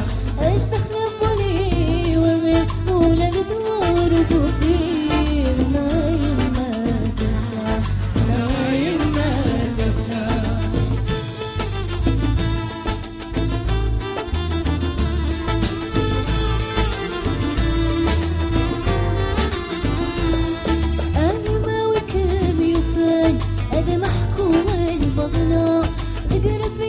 Zdaxel n wul-iw rɣiɣ, ula d ddwa ur tufiḍ, neɣ yemma tasa, neɣ yemma tasa. Ay, ma wi kem-yufan, ad am-ḥkuɣ ayen baḍneɣ, deg rrif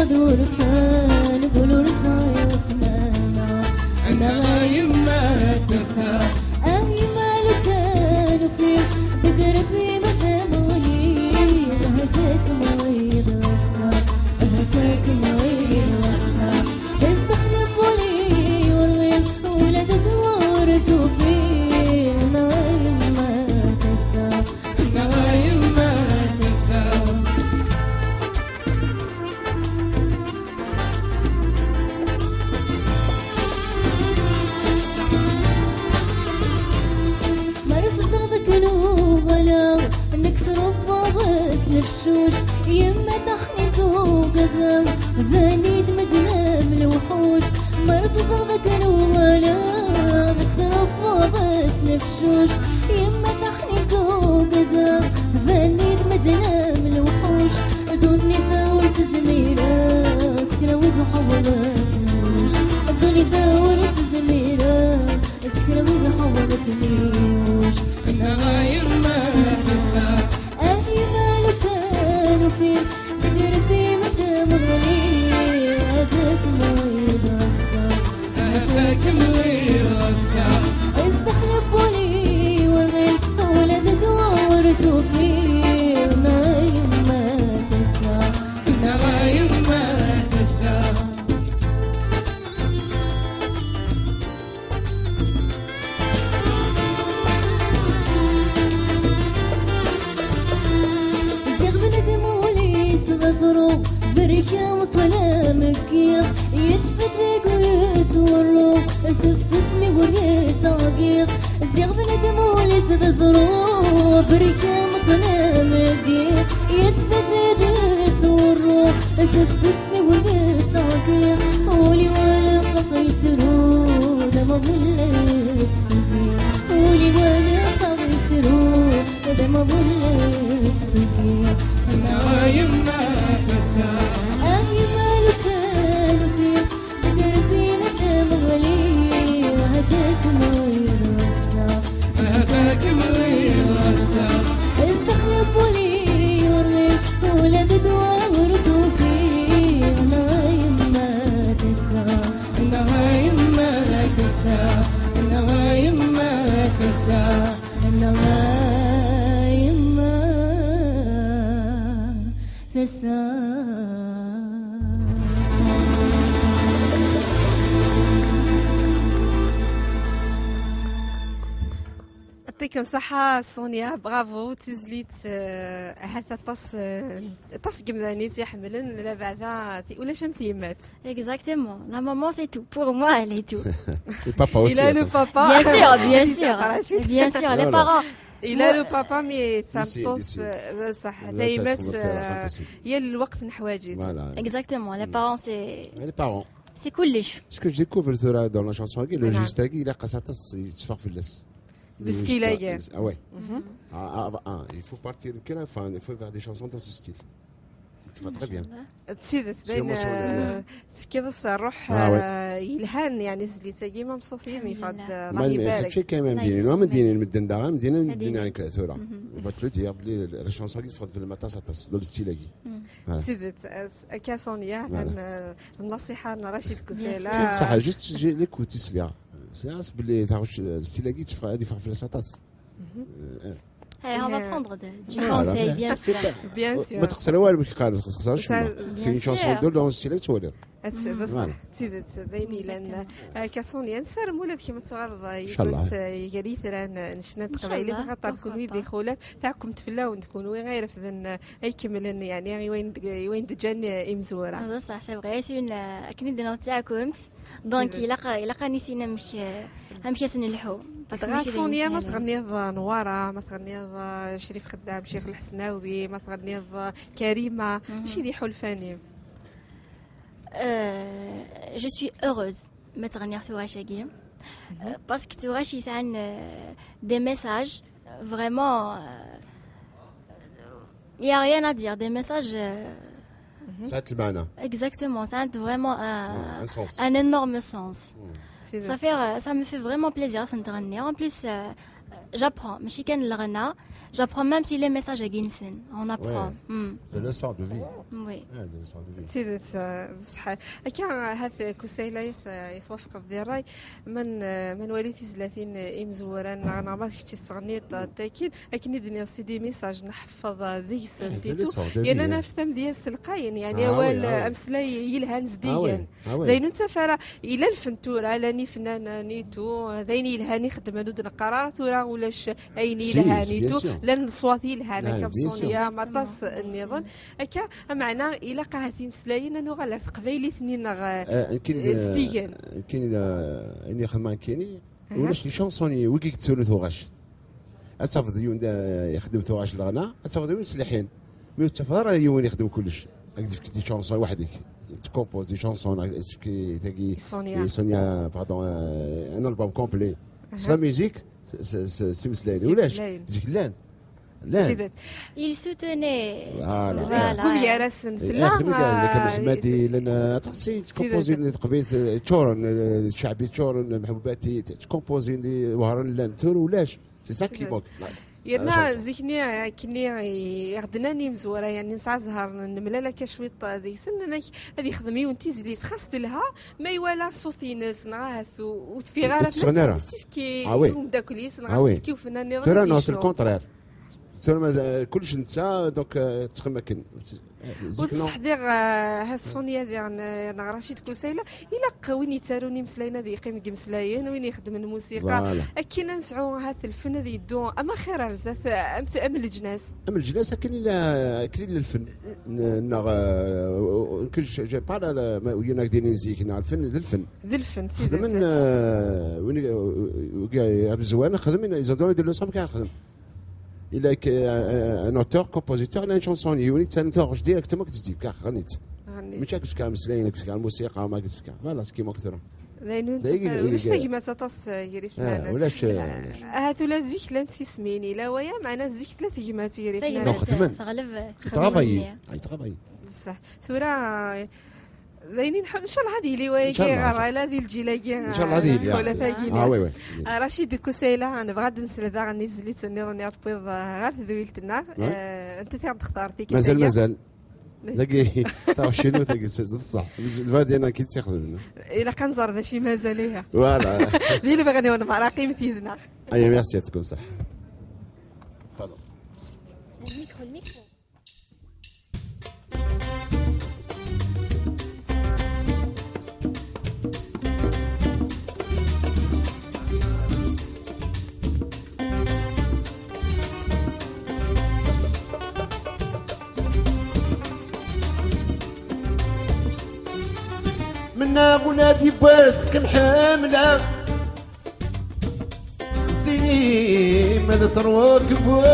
Durkan gulur zayıf mena. Ana yemma tasa. Ay malkan fi bidrbi madamuli. Hatak mayid lasa. Hatak mayid lasa. Istaxlib wali urlin. Wala d dur tufi. Ana yemma tasa. Ana yemma tasa. Mara tezdeɣ deg nuɣala, nekk trebbaḍ s lefcuc, yemma taxnint ugada, bani-d medden am lewḥuc. Mara tezdeɣ deg nuɣala, nekk trebbaḍ s lefcuc, yemma taxnint ugada, bani-d medden am lewḥuc. Ddunit ur tezmir s kra wid ḥewwlen kullec. Ddunit ur tezmir s kra wid ḥewwlen kullec. Annaɣ a yemma tasa. A yemma lukan ufin deg rebbi ma temɣli. Ad kem-wid ɣassa. Ad kem-wid ɣassa. Istaxleb wali wali. Ula d ddwa ur tufi. Annaɣ a yemma tasa. Annaɣ a yemma tasa. Ziɣ bnadem ul-is d aẓru, berka meṭṭwal amekkiḍ, yettfeǧǧiǧ u yettwerru, s ususmi ur yettɛeggiḍ. Ziɣ bnadem ul-is d aẓru, berka meṭṭwal amekkiḍ, yettfeǧǧiǧ u yettwerru, s ususmi ur yettɛeggiḍ. Ul-iw ur ilaq ad yettru, d amaḍal la yettfeggiḍ. Ul-iw ur ilaq ad yettru, d amaḍal la yettfeggiḍ. Annaɣ a yemma tasa. A yemma lukan ufiɣ, deg rebbi ma temɣli. Ahat ad kem-wid ɣassa. Ahat ad kem-wid ɣassa. Istaxleb wali urli, ula d ddwa ur tufi. Annaɣ a yemma tasa. Annaɣ a yemma tasa. Annaɣ a yemma tasa. Annaɣ a yemma tasa. يعطيكم الصحة سونيا، bravo. Tizlit, eh, ahat aṭas, eh, aṭas n yemdanen i tt-iḥemmlen, labeɛda ti-, ulac am tyemmat. Exactement. La maman, c'est tout. Pour moi, elle est tout. Le papa aussi, il a le papa. Bien sûr, bien sûr. Bien sûr, les parents. Il a le papa, mais ça me pense, euh, صح. دايما, euh, هي الوقت نحواجي. Voilà. Exactement. Les parents, c'est, les parents, c'est كلش. Ce que je découvre ثورة dans la chanson, le registre, il a قصة يتصفق في اللس. Le style, ah ouais. Ah, ah, ah, il faut partir de là, enfin, il faut faire des chansons dans ce style. Très bien. D tidet, d ayen, euh, tefkiḍ-as ṛṛuḥ, euh, yelhan, yeɛni, tizlit-agi, ma mṣuḥ yimi, fad, euh, Allah ibarek. Mačči kan Medina, Medina, Medina, Medina, Medina, tura. On va te le dire, belli la chanson-agi teffeɣ-d fell-am aṭas, aṭas, dans le style-agi. D tidet, euh, akka Sonia, atan, euh, lnasiḥa n Racid Kusala. Ṣaḥa, juste, j'ai l'écoute, sliɣ. Sliɣ-as belli taɣect, le style-agi teffeɣ, ad yeffeɣ fell-as aṭas. Euh, eh. Allez, on va prendre de, du conseil, bien sûr. Bien sûr. Ma txesser awal, ma txesser acemma. Bien sûr. Une chanson de dans le style, ad twaliḍ. Ad t-, d ṣṣeḥ, d tidet, d ayen yellan. Exactement. Akka Sonia, nessarem ula d kemm ad tuɣaleḍ, euh, yiwet, euh, gar yitran, euh, n ccna n teqbaylit, axaṭer kunwi d ixulaf, taɛkumt fell-awen, d kunwi ay irefden, euh, ay ikemmlen, yeɛni, i wayen d-, i wayen d-ǧǧan, euh, imezwura. D ṣṣeḥ, c'est vrai, c'est une, euh, akken i d-tenniḍ d taɛkumt. Donc, ilaq, ilaq ad nissin amek, euh, amek ad s-nelḥu. Parce que dɣa mačči d ayen Sonia, ma isehlen. Tɣenniḍ, euh, Nwara, ma tɣenniḍ, euh, Crif Xeddam, Ccix Lḥesnawi, ma tɣenniḍ, euh, Karima, acu i d iḥulfan-im? Euh, je suis heureuse ma ttɣenniɣ tuɣac-agi. Euh, parce que tuɣac yesɛan, euh, des messages, euh, vraiment, euh, il y a rien à dire, des messages, euh, sɛant lmeɛna. Exactement, ça a vraiment un, un sens, un énorme sens. Ça fait, euh, ça me fait vraiment plaisir ad tent-ɣenniɣ. En plus, euh, j'apprends, mačči kan lɣenna, J'apprends même si les messages à Ginsen. On apprend. Ouais. Hmm. C'est leçon de vie. Oui. Ah, leçon de vie. C'est ça, c'est ça. Akka, hat Kusayla, yet-, yetwafeq di ṛṛay. Ma n-, ma nwali tizlatin imezwura, neɣ, neɣ ma d kečč tettɣenniḍ, takin, akken i d-nniɣ, c'est des messages, nḥeffeḍ deg-sen. Eh, d leçon de vie, yerna eh. Naf tamedyazt lqayen, yani, ah, awal, oui, ah, oui, ameslay yelhan, ah, oui, zeddigen. Ah, oui. D ayen ur nettaf ara, yella lfen tura, llan ifennanen et tout, d ayen yelhan ixeddmen, ur d-neqqar ara tura ulac ayen yelhan et tout, llan leṣwat yelhan, ah, akka, bien sûr, Sonia, ma aṭas nniḍen. Akka, ameɛna, ilaq ahat imeslayen ad nuɣal ar teqbaylit-nni neɣ, eh, eh, zeddigen. Nekkini, eh, ayen i xedmeɣ nekkini, aha, ulac les chansons, wigi yettunun tuɣac. Ad tafeḍ yiwen da ixeddem tuɣac leɣna, ad tafeḍ yiwen yettleḥḥin. Mi ur tettafeḍ ara yiwen ixeddem kullec. Ad k-d-tefk des chansons weḥd-k. Tcomposes des chansons, ad k-d-tefk tagi, Sonia. Sonia, pardon, euh, un album complet. Aha. C'est la musique, c'est, c'est, c'est, c'est imeslayen. Ulac, zik llan. Llan. Ils soutenaient. Voilà. Voilà. Kum gar-asen, eh, tella, eh, Kamel Ḥemmadi, llan, eh, aṭas i tcomposes teqbaylit, eh, ččuren, eh, cceɛbi ččuren, meḥbubati, tcomposes di wehran llan, tura ulac. C'est ça qui manque. Yerna zik-nni, akken i ɣ-d-nnan imezwura, yani, nesɛa zzher n-, nemlal akka cwiṭ deg-sen, nnan-ak ad yexdem yiwen tizlit, xas telha, ma iwala ṣṣut-ines, neɣ ahat u-, ur teffiɣ ara, ur tettɣenni ara, ad tt-ifk i, ah, oui, i umeddakel-is, neɣ, ah, oui, ad tt-ifk i ufennan-nniḍen. Tura, non, c'est le contraire. Tura, mazal, kullec netta, donc, euh, ttxemmimen akken. Ur tesseḥdiɣ, eh, hat Sonia diɣen, eh, neɣ Racid Kusayla, ilaq win yettarun imeslayen ad yeqqim deg imeslayen, win ixeddmen musiqa. Voilà. Akken ad nesɛu hat lfen ad yeddu, ama xir ar zdat, am t-, am leǧnas. Am leǧnas, akken ila, akken ila lfen. N-, neɣ, eh, que je, je parle, eh, ma, win ak d-inin zik, neɣ lfen, d lfen. D lfen, d tidet. Xedmen, eh, win, eh, ad zwan, xedmen, ils ont donné des leçons, kan xedmen. Il a que, euh, un auteur, compositeur, il a une chanson, il a une chanson, directement que tu dis, car, غنيت. غنيت. ماشي هكا تفكر مسلين، هكا تفكر الموسيقى، ما هكا تفكر. Voilà, ce qui manque ثرا. D ayen ur nettaf ara. Ulac tagmat aṭas, eh, gar ifennanen. Ah, ulac, eh, ulac. Ahat ula d zik llant tismin, ila waya, meɛna zik tella tegmat gar ifennanen. Tagmat, eh, teɣleb. Travailler. Ay, travailler. Bessah. Tura, eh, d ayen i nḥ-, ncallah ad yili wayagi ɣer ala di lǧil-agi, ncallah ad yili, ɣer, ah, ula tagi. Ah, oui, oui. Ah, Racid Kusayla, nebɣa ad nsel daɣen i tezlit nniḍen i tewwiḍ, eh, ɣer tedwilt-nneɣ. Ouais. Eh, anta i ɣ-d-textar tikkelt-agi? Mazal, mazal. Dagi, taɣeccinut, dagi, d ṣṣeḥ. Nebɣa ad yan-, ad k-id-tt-ixedmen. Ilaq ad nẓer d acu i mazal iha. Voilà. Di lebɣi-nwen merra, qqimet yid-neɣ. Aya, merci, ad tkun ṣṣeḥ. Pardon. Le micro, le micro. Mennaɣ ula d yiwwas kem-ḥemmleɣ. Zzin-im ad trukebuda.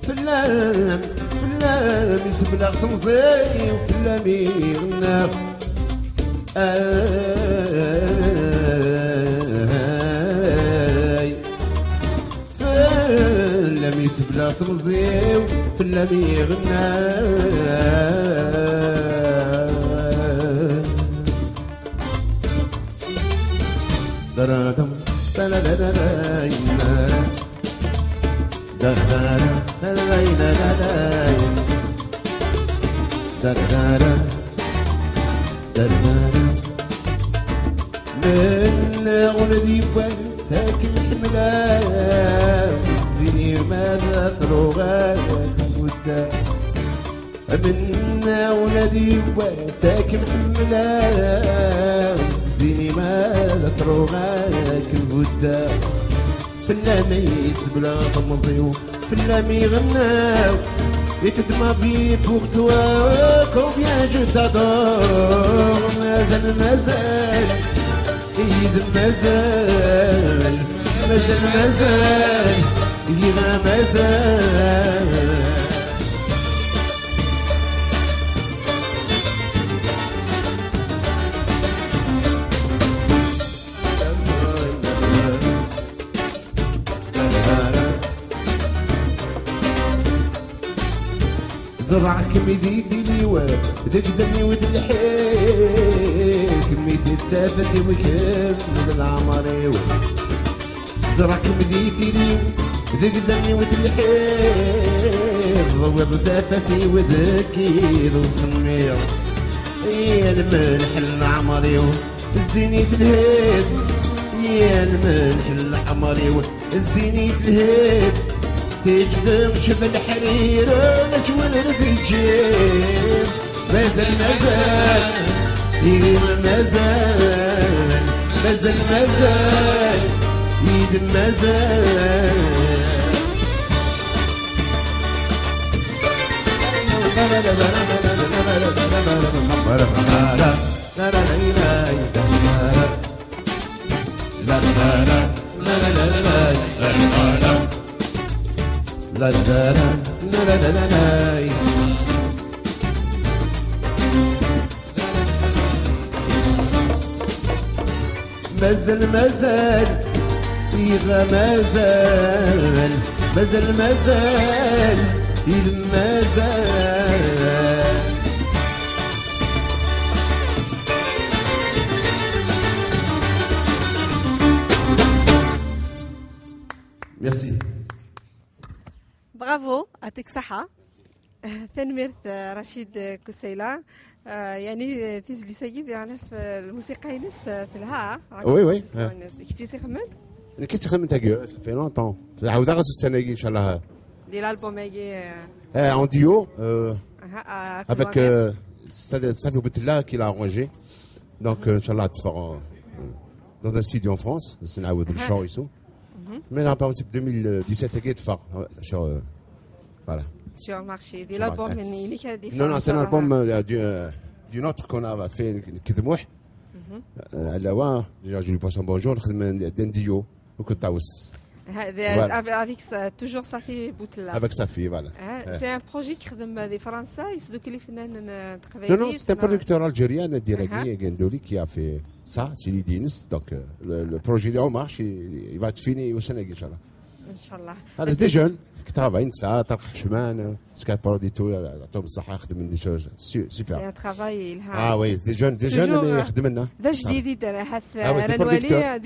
Fell-am, fell-am i sebleɣ temẓi-w, fell-am i ɣennaɣ. Ay. Fell-am i sebleɣ temẓi-w, fell-am i ɣennaɣ. Daradam, daradaraina. Daradara, daradaraina, daradara. Daradara, daradara. Mennaɣ ula d yiwwas akken ḥemmleɣ, zzin-im ad truɣ akken buddeɣ. Mennaɣ ula d yiwwas akken ḥemmleɣ, zzin-im ad truɣ akken buddeɣ. Fell-am i sebleɣ temẓi-w, fell-am i ɣennaɣ. Et toute ma vie pour toi, combien je t'adore. Mazal, mazal, yid-m mazal. Mazal, mazal, yid-m mazal. Ẓerreɣ-kem-id di tili-w, deg dmi-w telḥiḍ, mi Tafat-iw kemmel leɛmer-iw. Ẓriɣ-kem di tili, deg dami-w telḥiḍ. Ḍwiɣ tafat-iw deg iḍ usemmiḍ. Yal melḥel leɛmer-iw, zzin-i telhiḍ. Yal melḥel leɛmer-iw, zzin-i telhiḍ. Teǧbem ceb leḥrir, d acu ur teǧǧiḍ. Mazal, mazal, ili mazal. Mazal, mazal, ili mazal. Mazal, mazal, iɣa mazal. Mazal, mazal, il mazal. Merci. Bravo, يعطيك الصحة. Tanemmirt, eh, Rachid, eh, Koussaïla. Eh, يعني, eh, tizlit-agi, يعني, في الموسيقى-ines, eh, في الها. Oui, oui. Kti تخمم؟ Kti تخمم تاكي، ça fait longtemps. عاودها غير السنة-agi إن شاء الله. دي l'album-agi, eh. Eh, en duo, euh, avec, euh, Safi Boutella qui l'a arrangé. Donc, euh, إن شاء الله تفرغ, euh, dans un studio en France, c'est là où le chant et tout. Mais là, par exemple, deux mille dix-sept, il est fort, ouais, sur, euh, voilà. Sur le marché. Sur le marché. Non, non, c'est un album, euh, du, euh, d'une autre qu'on a fait, Kidmouh. Euh, Alawa, déjà, je lui passe un bonjour, نخدم un duo, وكنت طاوس. Voilà. Avec, avec ça, toujours Safi Boutella. Avec Safi, voilà. C'est un projet qui خدم في فرنسا, يسدو كل فنان تقبايلي. Non, non, c'est un producteur algérien, Diragui Gendoli, qui a fait ça, c'est l'idée, donc, euh, le, le projet est en marche, il, il va être fini au Sénégal, Inch'Allah. إن شاء الله. C'est des jeunes qui travaillent, ça, Tarek Hachman, Sky Prod et tout, عطاهم الصحة, خدموا des choses su-, super. C'est un travail, il a. Ah oui, des jeunes, des jeunes, mais يخدموا لنا. Ah oui, des producteurs.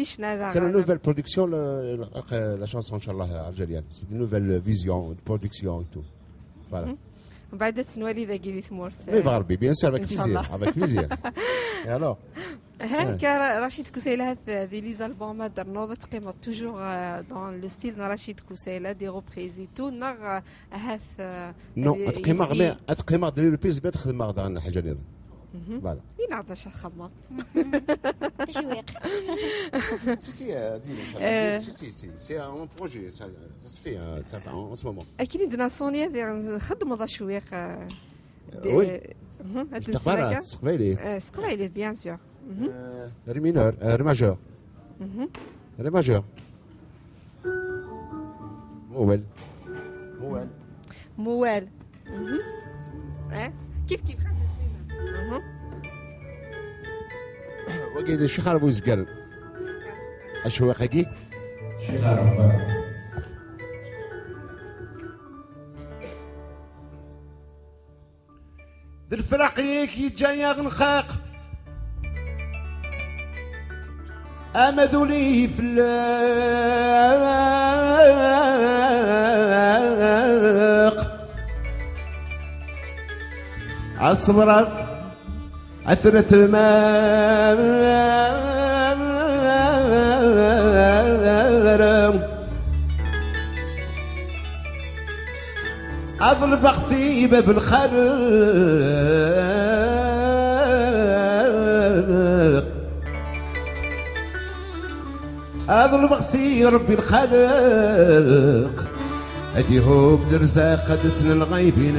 C'est une nouvelle production, le, la, la chanson, إن شاء الله, algérienne. C'est une nouvelle vision de production et tout. Voilà. ومن بعد تنوالي ذاكي دي ثمورت. Mais, bien sûr, avec plaisir, avec plaisir. Et alors ? هاك رشيد كوسيلة هاث ذي les albums هاد النوضة تقيمة toujours, euh, dans le style de Rachid Koussaïla, des reprises et tout, نغ هاث, euh, non, ذي تقيمة غمي, تقيمة des reprises, بيت خدمة غدا حاجة نيضا. Voilà. إلا عطا شا خمر. تشويق. Si, si, euh, dis, إن شاء الله. Si, si, si, c'est un projet, ça, ça se fait, euh, ça fait en, en ce moment. أكيد عندنا صونيا ذي خدمة ذا شويق, euh, oui. هاد السيرة. تقبايليت. آه, تقبايليت, bien sûr. آه, ré mineur, آه, ré majeur. Ré majeur. موال. موال. موال. آه, كيف كيف خمسة سويمة. وقيل الشيخ عرب وزقر. أشواق أكي؟ الشيخ عرب. D lefraq-ik yeǧǧa-yaɣ nxaq, amad ul iflaq. Aṣebreɣ, atrat lmara. Ad ḍelbeɣ si bab lxalq, ad ḍelbeɣ si Ṛebbi lxalq, ad ihub d rzaq, ad d-slen lɣaybin.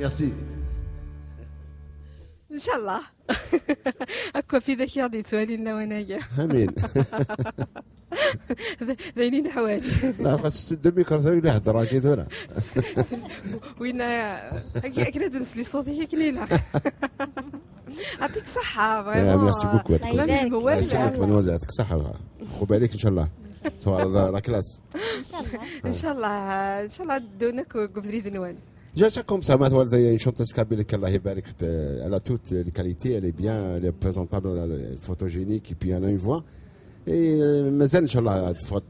Merci. إن شاء الله. Akka fi dak i ɣ-d-yettwalin lawan-agi. Amin. D, d ayen i neḥwaǧ. La, xas s-, d amikrofun i la heddreɣ akka tura. Winna, akken, akken ad nsel i ṣṣut-ik akken ilaq. يعطيك الصحة, vraiment. Merci beaucoup, يعطيك الصحة. Merci beaucoup, mademoiselle, يعطيك الصحة. Xubalek, إن شاء الله. Tura la classe. Inchallah. Inchallah, inchallah ddun akk deg ubrid-nwen. Déjà, ça comme ça, ma voilà, il y a une chanteuse kabyle, qu'Allah يبارك, elle a toutes les qualités, elle est bien, elle est présentable, elle est photogénique, et puis elle a une voix. Et euh, mais inchallah, elle fera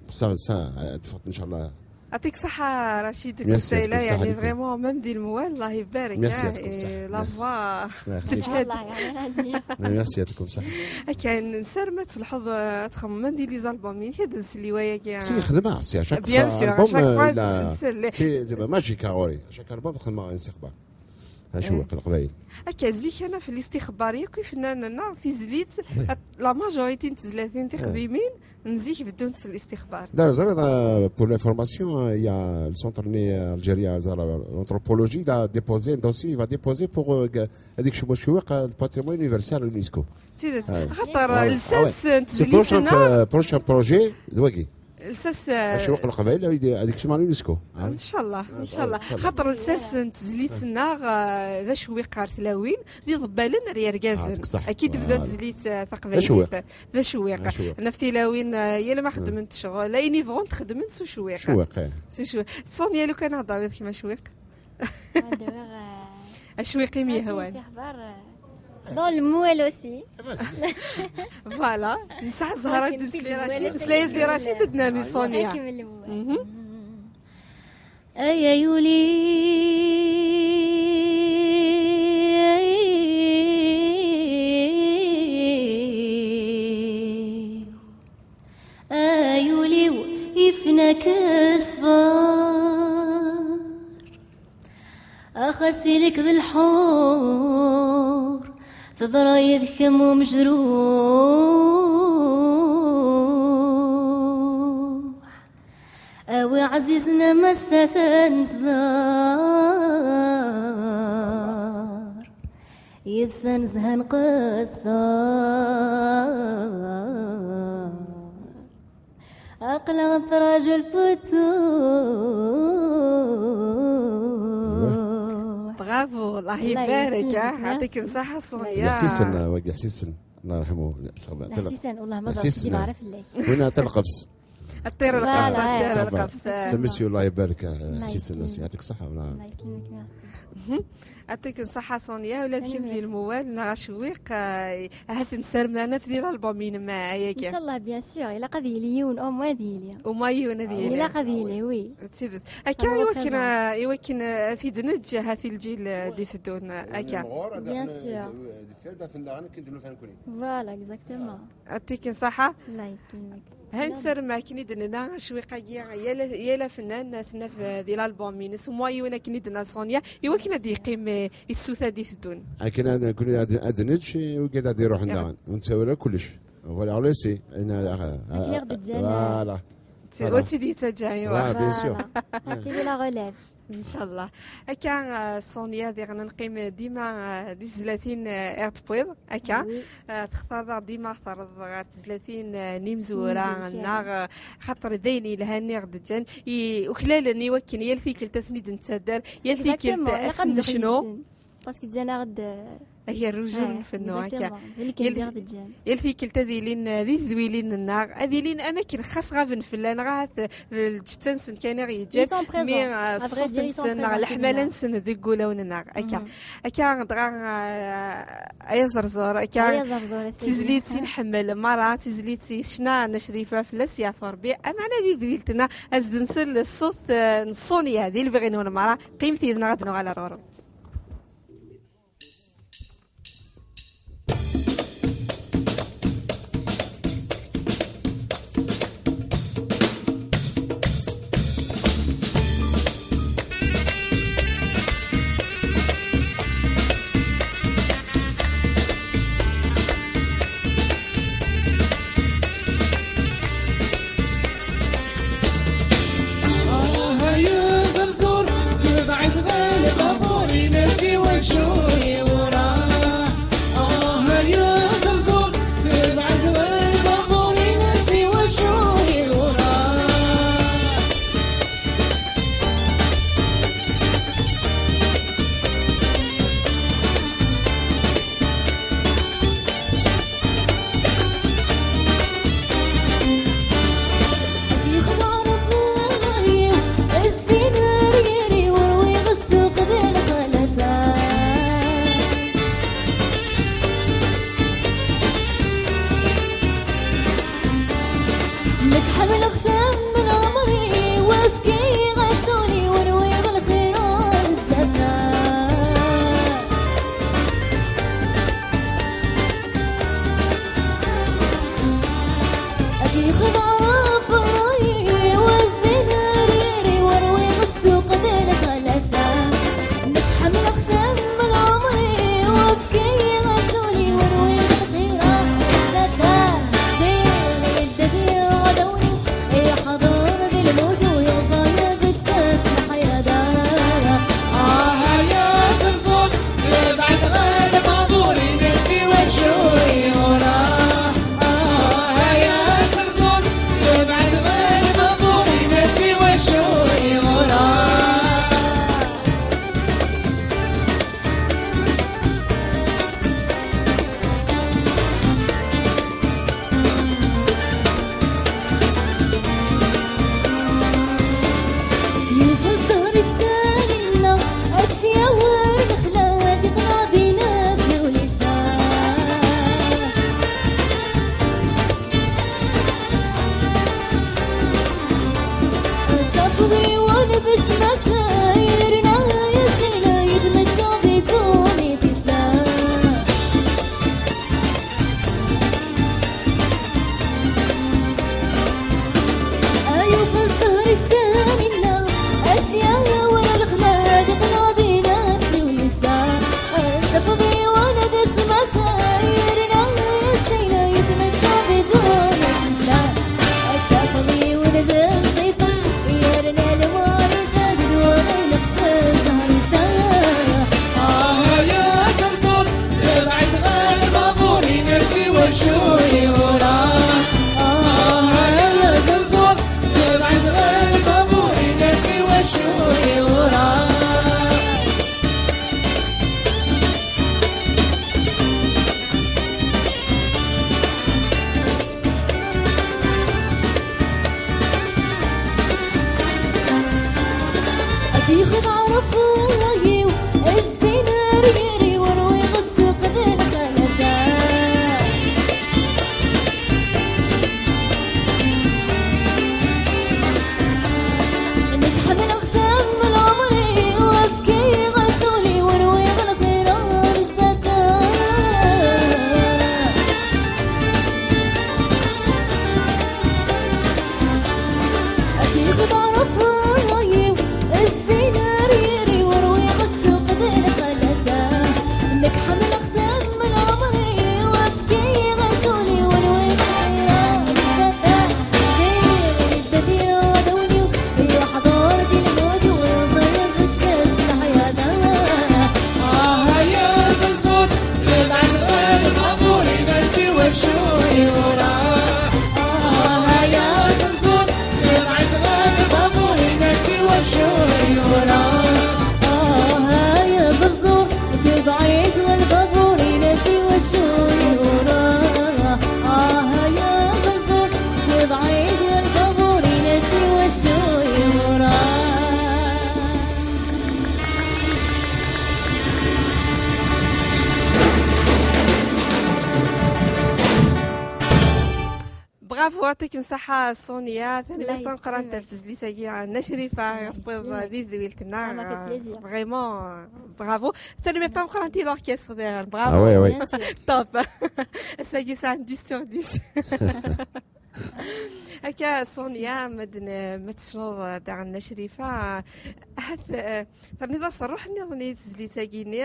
ça, ça, elle fera, inchallah. يعطيك الصحة رشيد. Merci, كسيلة يعطيك الصحة يعني لكم. Vraiment même دي الموال الله يبارك. Merci, يعطيكم الصحة. La Merci. Voix. Merci. Inchallah, يعني غادي. Merci à tous comme ça. كاين نسار ما تلحظ آه، تخمم دي les albums مين كدنس اللي ويا كاع. Si, خدمة, c'est à chaque Bien fois, sûr, à album, chaque fois, euh, il a- c'est- c'est- c'est c'est magique, غوري. Chaque album, خدمة, نسيق بقى. أشواق القبايل. هكا زيك انا في الاستخبار ياك فناننا في زليت. La majorité تزلاتين تخدمين نزيك بدون الاستخبار. Là, pour l'information, il y a le centre né algérien, l'anthropologie, il a déposé un dossier, il va déposer pour euh, هذيك شو شو le patrimoine universel à l'UNESCO. سيدت آه. خاطر آه. الساس C'est le prochain, تزليتنا. euh, prochain projet, دواقي. الساس أشواق القبايل, هذيك شو مع l'UNESCO. ان شاء الله ان شاء الله إن شاء الله. خاطر الساس تزليتنا آه، ذا شويقار ثلاوين ذي ضبالن ريركازن. يعطيك الصحة. اكيد تبدا Voilà. تزليت آه، ذا شويق. تقبايليت. ذا شويق. ذا شويق. نفس تلاوين آه، يا لما خدمت شغل لا ينيفون تخدمت سو شويق. شويق, إيه. سي شويق. صونيا لو كان هضر بك كيما شويق. هذا غير، آه، اشويقي مي هاتي هوان. استخبار، آه، dans le moelle aussi. Voilà. نسعى زهرة ولكن في ديسليراشي الموال. نسلايز دي رشيد دنامي صونيا. حكم الموال. مهم. أيا يولي، أيولي ويفناك الصبر، أخسلك ذا الحور، تضرى يذكم ومجروح. أوي عزيزنا ما استثنزار، يتسنزهن قصار. أقلغ تراجل فتوح. Bravo, الله الله يبارك. يسلمك، آه، يعطيك merci. الصحة صونيا. Merci سنة, واقع حسين, الله يرحمه, صافي, حسيسان والله ما حسيسان. درتش ديما عارف لك. وين تلقفز. الطير Voilà. القفص، الطير صافي. القفص. سميسيو, الله يبارك, الله حسيسن, يسلمك. يعطيك الصحة. الله يسلمك، merci. يعطيك الصحة صونيا، ولا ذيك أنا يمدي الموال نغا شويق. آه، هات نسار معنا في ديال الألبوم ينما إن شاء ياك. الله، bien sûr، إلا قد يلي يون أو ما ديلي. وما يون هذه إلا قد يلي، oui. تسيدس Ça هكا me يوكن représente. يوكن في دنج هاتي الجيل دي سدون هكا. Bien sûr. Voilà, exactement. يعطيك الصحة. الله يسلمك. هاي نسال ما كني دنا شوي قاقيا يا لا، يا لا فنان تنا في ذي الالبوم ينس موايون كني دنا صونيا يوكن هذه يقيم يتسوثا دي سدون. لكن أنا كنا أدنج وقاعد أدير روحنا ونسوي له كلش. Voilà, on le sait. هكا ياخد الجنة. Voilà. وتدي تجاي Ouais, bien sûr. Voilà. عطيني la relève. ان شاء الله. هكا آه، صونيا دي غنا نقيم ديما آه، دي ثلاثين آه، اير تبويض هكا. Oui. آه، تختار ديما ترض غير ثلاثين آه، نيمزورا مزيان. ناغ آه، خاطر ديني لهاني غد جان. وكلالني وكن يا الثيكل تثني دنتسدر يا الثيكل Exactement، إلا قد اسن شنو. نزغيسن. Parce que جانا غد هي الرجول آه، نفنو هكا. exactement. ذلك يل- ندير غد جان. يا الثيكل تذيلين ذي ذويلين الناغ اذيلين اماكن خاص غافن فلان غاث الجتنسن كان يغيجان. Ils sont présents. مي À vrai dire, ils sont الصوتنسن présents ناغ في الحمالة الدنيا. نسن ذي قولا وناغ هكا. مهم. هكا دغا آه، ايا زرزور هكا. أيا زرزور، سيدي. تزليت نحمل مرة تزليت شنا نشريفة فلاس يا فربي. أما أنا ذي ذويلتنا أزدنسل الصوت آه، نصوني هذه اللي بغينا المرة قيمتي ذنا غدنا على رورو. يعطيك الصحة سونيا، ثاني الله ميرسي يسلمك. تنقرا انت في تزليسة كي عندنا شريفة، الله يطيب يسلمك. دي ذويلتنا. Ça m'a fait plaisir. Vraiment, bravo. ثاني ميرسي تنقرا انت l'orchestre داير، bravo. Ah ouais, ouais. Bien sûr. Top. Ça y est, c'est un dix sur dix. هكا سونيا مدن ما تشنوض داغنا شريفة. هاد ترني ذا صروح ني رني تزلي تاكيني.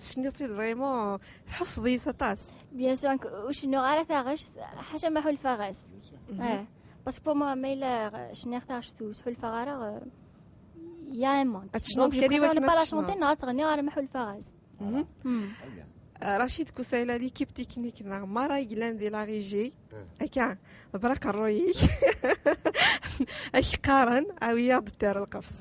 شني تصير vraiment تحس ضي سطاس. Bien sûr, وش نو غير ثاغش حاجة ما حول فاغس. اه. Parce que pour moi, mais là, je n'ai pas tout, je حول فاغارا. Il y a un monde. Donc, je préfère ne pas la chanter, non, تغني غير ما حول فاغس. Mhm. Hmm. آه، رشيد كوسايلة، ليكيب تكنيك نغ مارا يقلان دي لا ريجي. هكا، برك الرويك. اش قارن، اويا الطير القفص.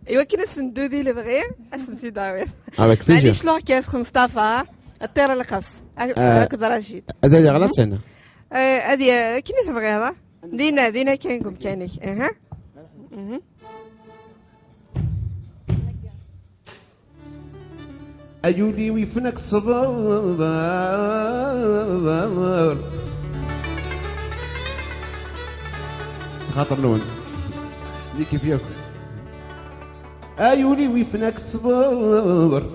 ايوا كنا سندو دي لبغي، اسنسي داوي. Avec plaisir. معليش لوركيستر مصطفى، الطير القفص. آه. هاك رشيد. هذا اللي غلط هنا. آه، هذه كنا تبغي هذا. دينا، دينا كاين قم كانك. اها. مهم. أيولي ويفنك الصبر. خاطر نون. ليكي بياكل. أيولي ويفنك الصبر.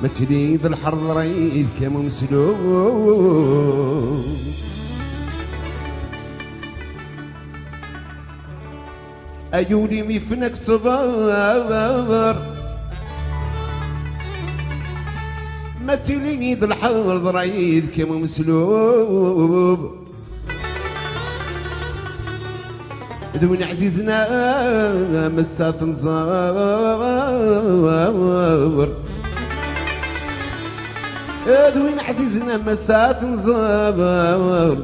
ما تليد الحر رايد كم مسلوب. أيولي ميفنك صبر. ما تليني ذا الحظ رايد كم مسلوب. دوين عزيزنا مسات نزار. دوين عزيزنا مسات نزار.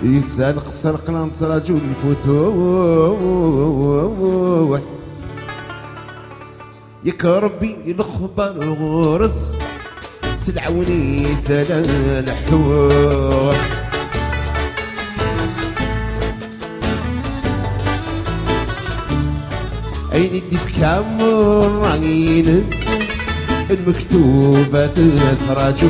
يسال قصر قلان سراجو الفتوح. يك ربي الخبر غورس. سلعوني سلام الحور. عيني دي في كامور عينز. المكتوبة تتراجو.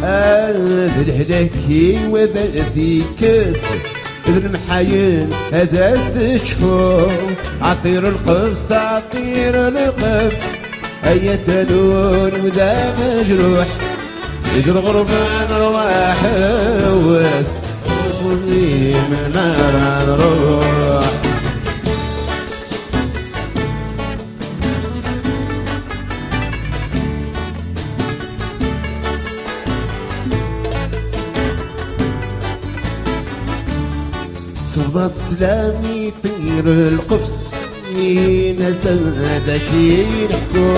هذا الهلاكي وذا ذيكس، ذا المحاين هذا استشفو. عطير القفص، عطير القفص، هيا تنون وذا مجروح. يد الغربة نرواح وس، وزي من ما نروح. صدى السلام يطير القفص، ينسى ذاك يحكو.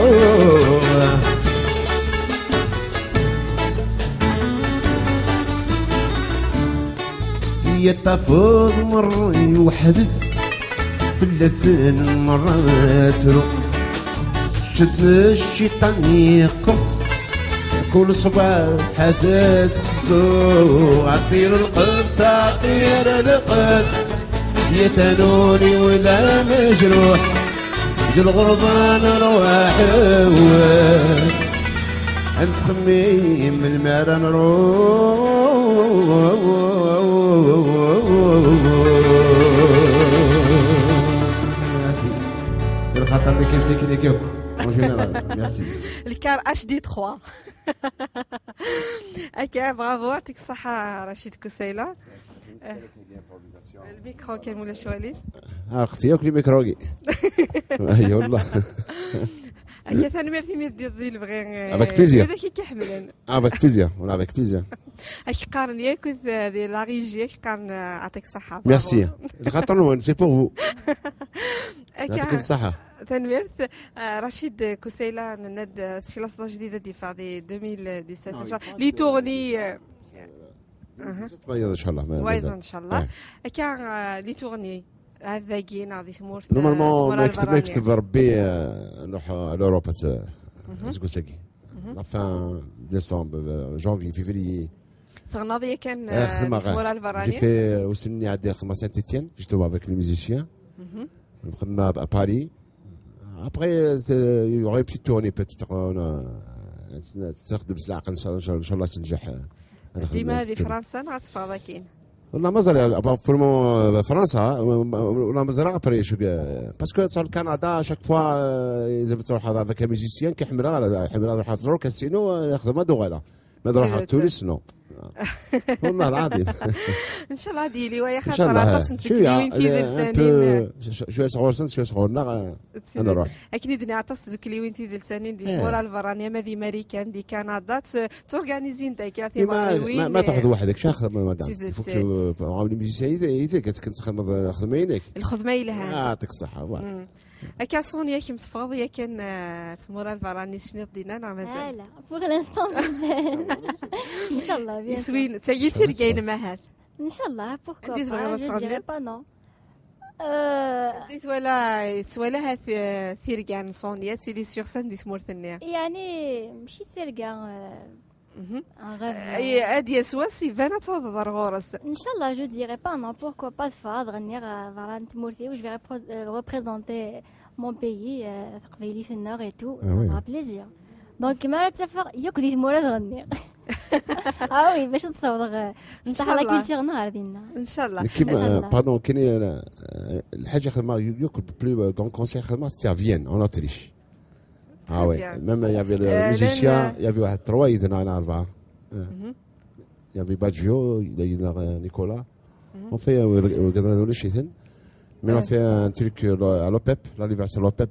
يطفض مرة وحبس، فلسن مرة تروح. شدنا الشيطان يقص، كل صباح حتى تخصو. عطير القفص، عطير القفص، يا تنوني ولا مجروح. دي الغربة نروح وس، نتخمم المارا نروح. الخطر اللي كان فيك اللي كيف. En général, merci. الكار اش دي تخوا. هكا، برافو، يعطيك الصحة رشيد كسيلة. الميكرو كان ولا شوالي؟ اه، اختي، ياك الميكرو كي. اي والله. هكا ثاني ميرثي ميدي الضي البغي. Avec plaisir. هذا كي كيحملن. Avec plaisir, ولا avec plaisir. اش قارن ياك هذه لا ريجي، اش قارن، آه، يعطيك الصحة. Merci. برافو. الخاطر نون، c'est pour vous. هكا. يعطيكم الصحة. ثانميرث، آه، رشيد كسيلة، نند، آه، سي لاصدة جديدة دي فاضي ألفين وسبعطاش. لي تورني، آه، أها. ما يض إن شاء الله، ما وايضا مازال. إن شاء الله. آه. هكا، آه، لي تورني هذا كينا دي ثمورث، نورمالمون آه، ما يكتب، ما يكتب ربي، آه، نروح، آه، لأوروبا س-، سكوساكي. لا فان ديسمبر، آه، جانفي، فيفري. ثغناضية كان، آه، آه، خدمة غير. ثمورة البرانية. جي في وسني عدي خدمة سانت إتيان، جيتو افيك لي ميزيسيان. نخدم ب-، باري. Après, euh, il y aura une petite tournée peut-être. On a, تخدم سلاقة إن شاء الله، إن شاء الله تنجح. ديما هذه فرنسا نغتفاض كاين. والله ما زال بور مو فرنسا، والله ما زال ابري شو. باسكو تاع كندا شاك فوا اذا بتروح هذا افيك ميوزيسيان كيحملها على حملها، تروح تزور كاسينو ياخذ ما دوغالا. ما تروح تونس نو. والله العظيم. ان شاء الله ديلي ويا خاطر عطاس نتكلم كي لسانين. شويه صغور سنت شويه صغورنا. انا روح اكيد دنيا عطاس ذكلي وين تيدلسانين دي فورا الفرانيا ما دي ماريكان دي كندا. تورغانيزين داكا في مغربي. ما تاخذ وحدك شاخ مدام. يتيك كنت خدمه خدمينك. الخدمه لها. يعطيك الصحه. فوالا. اكا صونيا كي متفاض يا كان ثمورا الفراني شنو دينا نعم مازال. لا لا. بوغ لانستون مازال. ان شاء الله بيان سور. يسوين تايي تيركاين ماهات. ان شاء الله بوركوا با. عندي تبغي تغني؟ با نو. ديت ولا سوالها في في ركان صونيا تيلي سيغ سان دي ثمورثنيا. يعني ماشي سيركا. اي ادي سواس يبان تضر غورس. ان شاء الله. جو ديري با نو بوركوا با فا غني غا تمورثي واش في ريبريزونتي مون بيي تقبيلي سنة غيتو سا فا بليزير. دونك ما راه تسافر ياك دي ثمورة تغني. اه وي باش تصور نتاع لا كولتور نهار دينا ان شاء الله. كيما باردون كاين الحاجه خدمه يوك بلو كون كونسير خدمه سي فيين اون اوتريش. اه وي ميم يافي لو ميزيسيان يافي واحد تروا يدنا على اربعه. يافي باجيو يدنا نيكولا. اون في وقدرنا ولا شيء ثاني. مي لا في ان تريك لوبيب لانيفرسير لوبيب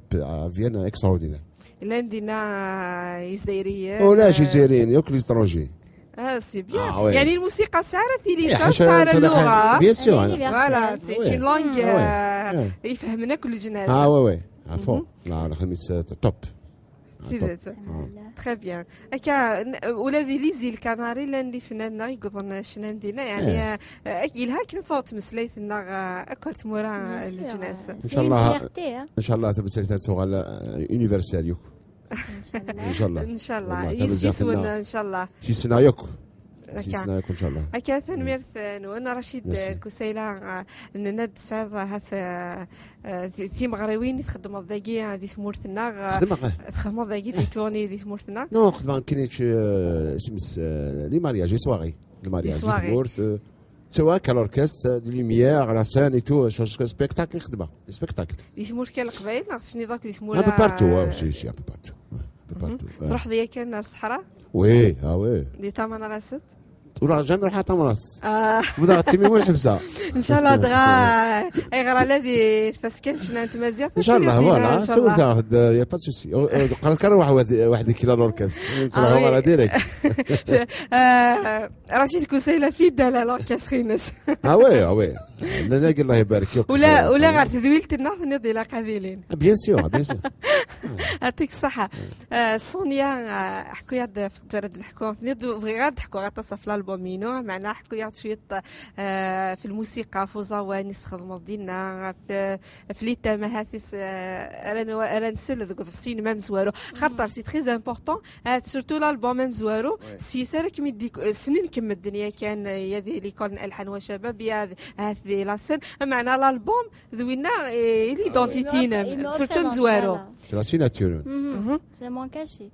فيين اكستراوردينير. لان دينا يزايريين ولا شي جزائريين ياك ليسترونجي. اه سي بيان. يعني الموسيقى سارة في لي سارة اللغة. بيان سور. فوالا سي اون لونغ يفهمنا كل جناس. اه وي وي. عفوا. لا لا خميس توب. سي فري. تري بيان. هكا ولادي لي زيل كاناري لان لي فناننا يقضن شنان دينا يعني. يلها كنا تصوت مسلايتنا اكرت مورا الجناس. ان شاء الله. ان شاء الله تمسلت تغال يونيفرسال يوك. ان شاء الله. ان شاء الله يسيسونا ان شاء الله. شي سنه يوك. سيسنا ياك ان شاء الله. هكا تنميرت نون رشيد كسيلة. نند سعيد هاث. تيمغريوين تخدمض داكي دي ثمورتنا. خدمغ. تخدمض داكي دي تورني دي ثمورتنا. نو خدمغ كاين اسمس لي مارياج لي سواغي. لي مارياج دي ثمورت. سواء كالوركست لي لوميير لا سان اي تو سبيكتاكل خدمه. سبيكتاكل دي ثمورت كان القبايل ناغ تشني داك دي ثمورت. ابي بارتو وي سي سي ابي بارتو. تروح ذيك كان الصحراء. وي ها وي. دي تامن راست. ولا جامي راح تامن راست. آه. بدا تيمي وين حبسه. ان شاء الله دغا. اي غرا الذي فاسكن شنا انت مزيان ان شاء الله. فوالا سوي تاخذ يا با سوسي. قرات كان واحد واحد كيلو لوركاس. نتلاقاو على ديريكت. رشيد كوسيله في الداله لوركاس خينس. اه وي اه وي. لا لا الله يبارك فيك. ولا ولا غير تذويلت النار نضي لا قابلين. بيان سور بيان سور. يعطيك الصحة. آه، صونيا، آه، حكوا يا ضيف ترد الحكومة في نيد بغي غير تحكوا غير تصف الألبوم مينو معنا حكوا يا شوية. آه، في الموسيقى في زواني سخدمة دينا في في لي تام هاثيس. آه، رانا رانا نسل ذوك في السينما مزوارو خاطر سي تري امبورطون. آه، سورتو الألبوم مزوارو سي سارك ميديك سنين كم الدنيا كان يا ذي ليكول الألحان وشباب يا هاث ذي لاسن معنا الألبوم. ذوينا إيه، ليدونتيتي نام سورتو مزوارو. سي لا سيناتور. سي مون كاشي.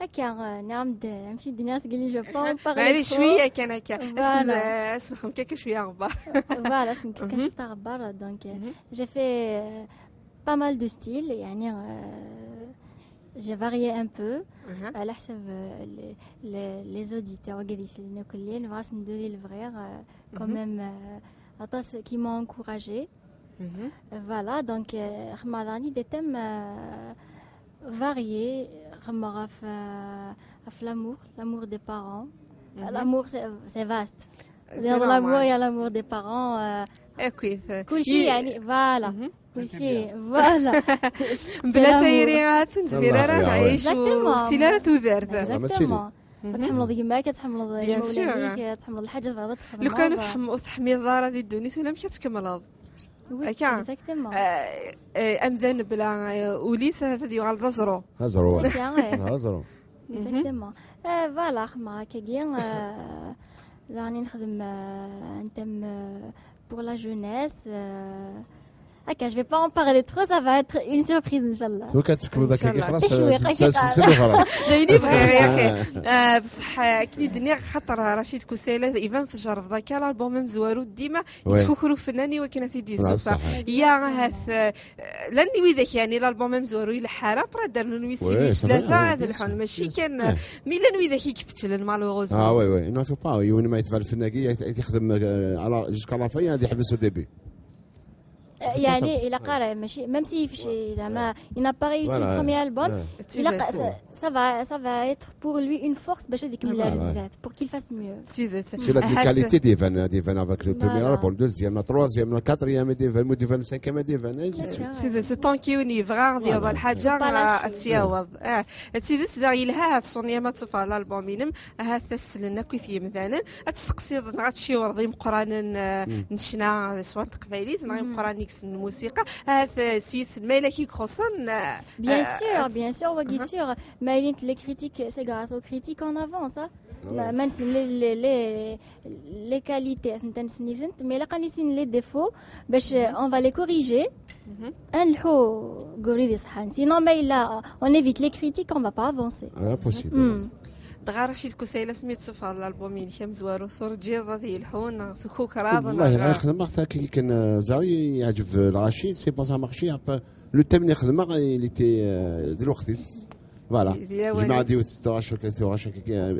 هكا نعم نمشي الدنيا سقلي جو بون. معليش شويه كان هكا. اسنخم كاكا شويه غبار. فوالا اسنخم كاكا شويه غبار دونك. جي في با مال دو ستيل يعني. جي فاريي ان بو على حسب لي زوديتور قاعد يسلنا كلين فاس ندوي الفغير. كوميم عطاس كي مون انكوراجي. فوالا دونك خما راني دي تيم فاريي. خما غاف غاف لامور لامور دي بارون. لامور سي فاست. لامور يا لامور دي بارون. اكيد كلشي يعني فوالا. كلشي فوالا. بلا تايري تنزمير راه نعيش وسيلا راه تودار. تحملض يماك تحملض. بيان سور. تحملض الحاجه بعض تحملض لو كانوا تحملوا تحميض راه دي الدونيت ولا مشات تكملض. هكا. اكزاكتومون. امدان بلا وليس هذا يغال ضزرو. ضزرو. ضزرو. اكزاكتومون. فوالا خما هكاكيا. راني نخدم نتم بور لا جونيس. Akka, je vais pas en parler trop, ça va être une surprise, Inch'Allah. Donc, tu peux Inch'Allah. Tecwiq, c'est le. D ayen i bɣiɣ, ya axi. Ah, bṣeḥ, akken i d-nniɣ, xaṭer Rachid Koussaïla, iban tjerrbeḍ akka l'album amezwaru dima yettkukru fennan i wakken ad t-id-yessufeɣ. Ya ahat, eh, llan widak, yeɛni, l'album amezwaru ileḥḥu ara, après ad d-rnun wis sin, wis tlata, ad lḥun. Mačči kan, eh, mi llan widak i ifettlen, malheureusement. Ah, oui, oui, non, faut pas, yiwen ma yetba lfenn-agi, ad yexdem, euh, jusqu'à la fin, ad yeḥbes au début. يعني إلا قارئ ماشي، même si يفشل زعما، il n'a pas réussi le premier album, إلا قا- ça, ça va, ça va être pour lui une force باش هذيك من الزفات, pour qu'il fasse mieux. C'est la qualité des vannes, des vannes avec le premier album, deuxième, le troisième, le quatrième, des vannes, des vannes, cinquième, des vannes, ainsi de suite. C'est tant qu'il y a une vraie, voilà, حاجة. Ah, c'est ça, il a son يا ما تصفى l'album ينم. Ahat ad slen akk i yimdanen, ad testeqsiḍ neɣ ad tciwreḍ imeqqranen, eh, n ccna, swa n teqbaylit neɣ imeqqranen i yessnen lmusiqa. Ahat, eh, s yisem ma yella k-ixuṣṣen, eh, bien sûr, bien sûr, wagi sûr. Ma yella les critiques, c'est grâce aux critiques qu'on avance, hein. Ma nessen les, les, les, les qualités, nessen, mais là, quand les défauts, باش, euh, on va les corriger. Ad nlḥu deg ubrid iṣeḥḥan. Sinon, ma yella on évite les critiques, on va pas avancer. Impossible. Dɣa Rachid Koussaïla, asmi d-tessufɣeḍ l'album-inek amezwaru, turǧiḍ ad yelḥu neɣ s ukukra? Wallahi, neɣ xedmeɣ-t akken, eh, ẓer yeɛǧeb Rachid, c'est pas ça marché. Le thème i xedmeɣ, il était, eh, d lweqt-is. Voilà. Jemɛeɣ-d yiwet tuɣac, tuɣac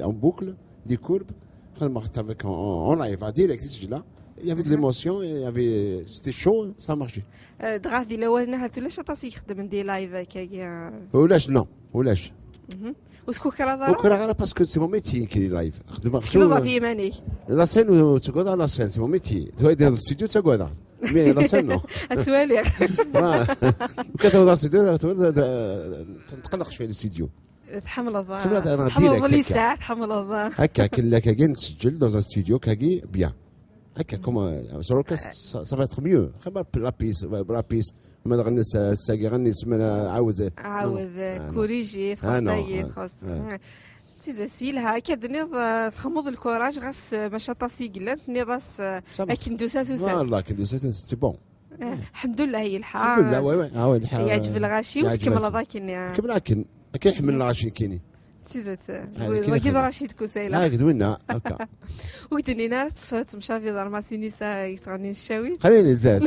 en boucle, des courbes. Xedmeɣ-t avec en, en live, en direct, isejla. Il y avait de l'émotion, il y avait, c'était chaud, ça a marché. Dɣa di lawan-a, ahat ulac aṭas i ixeddmen des lives akkagi. Ulac, non, ulac. Ur tkukraḍ ara? Ur kukraɣ ara parce que c'est mon métier, les lives. Xedmeɣ. Tettekleḍ ɣef yiman-ik. La scène, ur ttaggadeɣ la scène, c'est mon métier. Tura di studio ttaggadeɣ. Mais la scène, non. Ad twaliɣ. Quand on est dans le studio, tqelleq cwiya le studio. Tḥemmleḍ, tḥemmleḍ lisaɛ, tḥemmleḍ. Akka, akken la kagi nseǧǧel dans un studio kagi bien. Akka, comme, euh, sur l'orchestre, ça, ça va être mieux. Xema la piste, la piste. Ma tɣennis, euh, sagi ɣennis, ma ɛawed. Ɛawed, corriger, txuṣṣ dagi, txuṣṣ. Tidet, yelha, akka d-tenniḍ, euh, txemmeḍ lkuraj, ɣas, euh, maca aṭas i yellan, tenniḍ-as, euh, akken d-tusa tusa. Voilà, akken d-tusa tusa, c'est bon. Lḥemdullah, yelḥa. Lḥemdullah, oui, oui. Ah, oui, lḥa. Yeɛǧeb lɣaci-w, tkemmleḍ akken. Kemmel akken. Akken ḥemmel lɣaci kini. D tidet. Wagi d Racid Kusayla. Ah, d winna. Ur k-d-nnin ara temcabiḍ ar Masinisa i yettɣennin s ccawit? Xalini lzaz.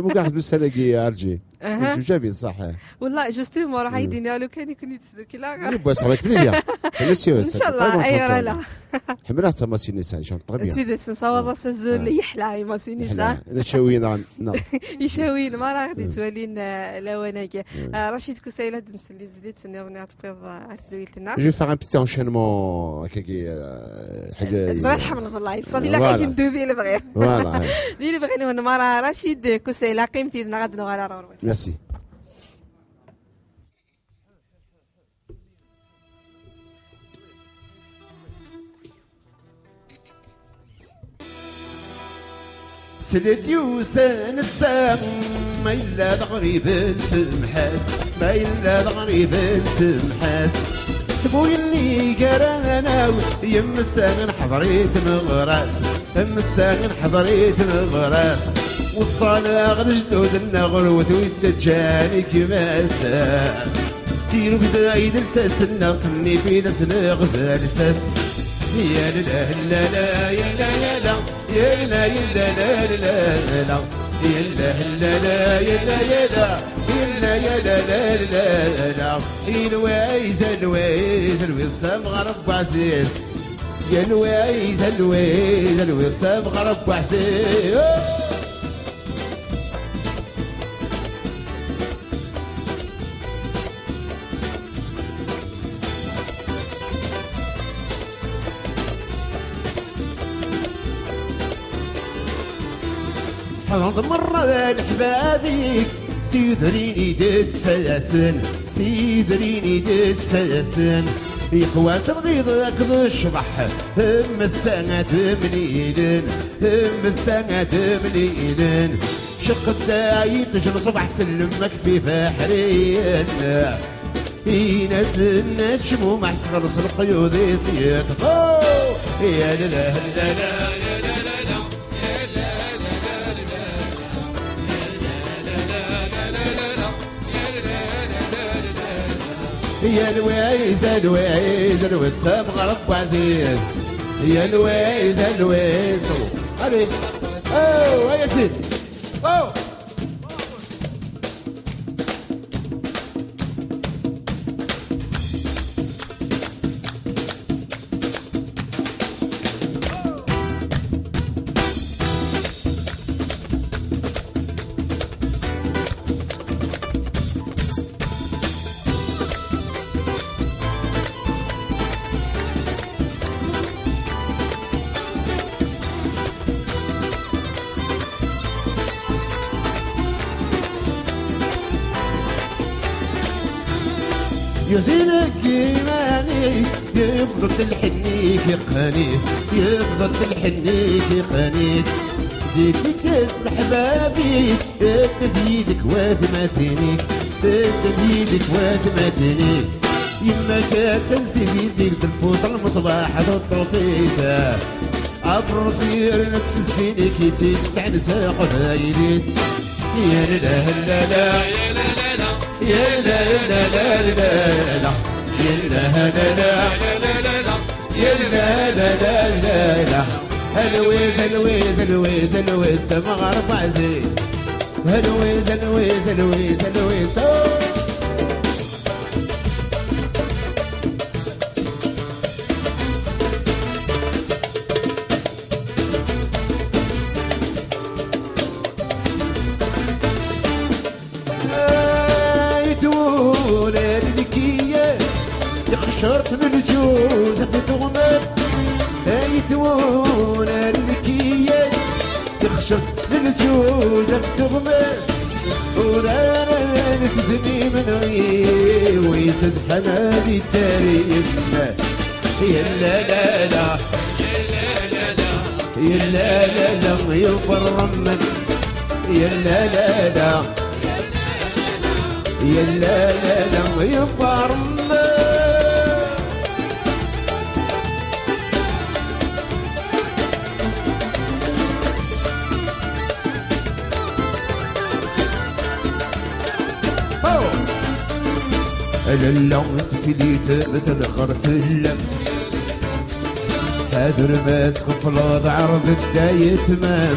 Mugax d ussan-agi, arǧi. Aha. Jabin, ṣaḥ. Wallah, justement, ruḥ ay d-iniɣ lukan i ken-id-sdukleɣ. Yiwwas, avec plaisir. C'est monsieur, c'est très bon chanteur. Inchallah, ayɣer ala. Ḥemmleɣ Masinisa, elle chante très bien. D tidet, nessawaḍ-as azul yeḥla i Masinisa. Yeḥla. Icawiyen, icawiyen merra i ɣ-d-yettwalin, eh, lawan-agi. Eh, Racid Kusayla, ad nsel i tezlit-nniḍen i ɣ-d-tewwiḍ, eh, ar tedwilt-nneɣ. Je vais faire un petit enchaînement, akkagi, eh, ḥaǧa. Ẓriɣ tḥemmleḍ live, ṣṣafi, ilaq akken d lebɣi. Voilà. D lebɣi-nwen merra, Racid Kusayla, qqimet yid-neɣ, ad nuɣal ar ɣur-wen. Merci. Slet i usan-nsen, ma yella d aɣrib n semḥat, ma yella d aɣrib n semḥat. Ttbuyen-nni gar-aneɣ, yemma-s ad nḥeḍer i tmeɣra-s. Amettaɣ i neḥḍer i tmeɣra-s, weṣṣan-aɣ lejdud-nneɣ ɣer wet wi ttaǧǧan i gma-s. D tirugza i d lsas-nneɣ, s nnif i d as-neɣza lsas. Ya la la la la, ya la ya la, ya la ya la la la la la, ya la la la, ya la ya la, ya la ya la la la la la. Ilways, always, always, amɣar n waɛziz. Yal wa izal, wa izal, wa isab ɣer akk aḥsib. Ḥeḍren merra leḥbab-ik, s yidrimen i d-ttasen, s yidrimen i d-ttasen. Yeqwa terdiḍ akked ccḍeḥ, massa ad mlilen, massa ad mlilen. Ceqqed yiṭij n ṣṣbeḥ, sellem akf ibeḥriyen. Ini-asen ad tecmummeḥ, sxelṣ leqyud i tt-yeṭṭfen. Ya la la la la. يا لويز، يا لويز، يا لويز، سام غرب عزيز. يا لويز، يا لويز. Allez. Oh, allez, c'est. Oh. يزينك إيماني، يفضل الحنيك يقاني، يفضل الحنيك يقاني. ديك كاس محبابي، تديدك وثماتيني، تديدك وثماتيني. يما كاتل تدي زيك الفوز المصباح ذو الطوفيته. أبرزير نتفزيني كي تيسعن تاخذ عينين. يا لا لا لا، يا لا لا لا لا لا، يا لا لا لا، يا لا لا لا لا لا، يا لا لا لا لا لا. هلويز، هلويز، هلويز، هلويز، مغرب عزيز. هلويز، هلويز، هلويز، هلويز. يتولى الكية، يخشرت من الجوز في تغمة. يتولى الكية، يخشرت من الجوز في تغمة. ولا أنا نسدني من غير ويسد حنادي الداري. يا لا لا لا، يا لا لا لا، يا برمن. يا لا لا لا، يا لا لا لا، يا برمن. للا تسليت بتنخر في اللم. هذا ما تخفلض عرض الداية تمام.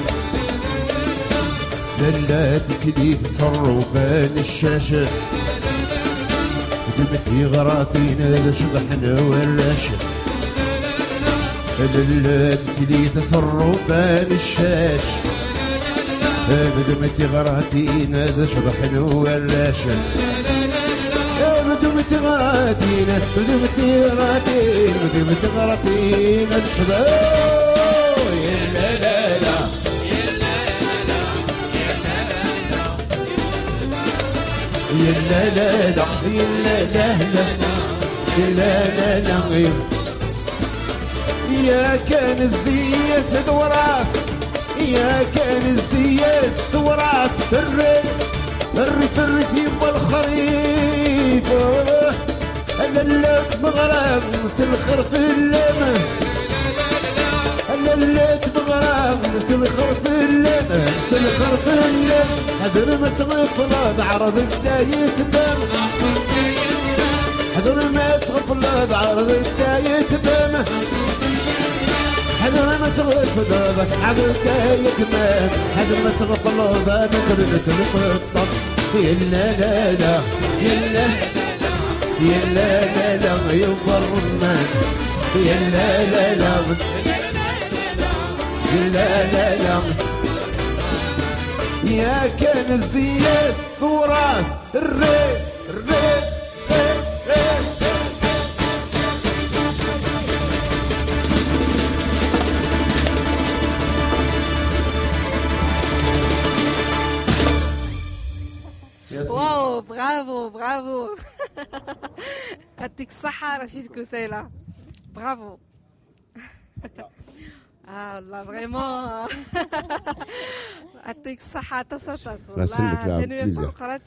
للا تسليت صروبان الشاشة. دمتي غراطين شضحن ولاش. للا تسليت صروبان الشاش. مدمتي غراتي ناد شرح نولاش. مدمتي غراتي ناد، مدمتي غراتي، مدمتي غراتي ناد شرح. يا لا لا لا. يا لا لا لا، يا لا لا لا، يا لا لا لا، يا لا لا لا. يا كان الزياس دوراس، يا كان الزياس دوراس، الريف، الريف، الريف يبا الخريف. أنا اللي مغرم سلخر في اللمه. أنا اللي تبغى نسلخر في الليل، نسلخر في الليل. حذر ما تغفل بعرض بداية بام. حذر ما تغفل بعرض بداية بام. حذر ما تغفل بعرض بداية بام. حذر ما تغفل بعرض بداية بام. يلا لا لا، يلا، يلا لا لا، يا برمان. يلا لا لا، يلا لا لا. يا كان الزياس وراس الري، الري، الري، الري. Merci. Waouh, bravo, bravo. يعطيك الصحة رشيد كوسيلة. Bravo. Ah, là, vraiment. يعطيك الصحة، طاس، طاس. لا، سلمك، لا، والله. لأنه بليزير. يقول قرات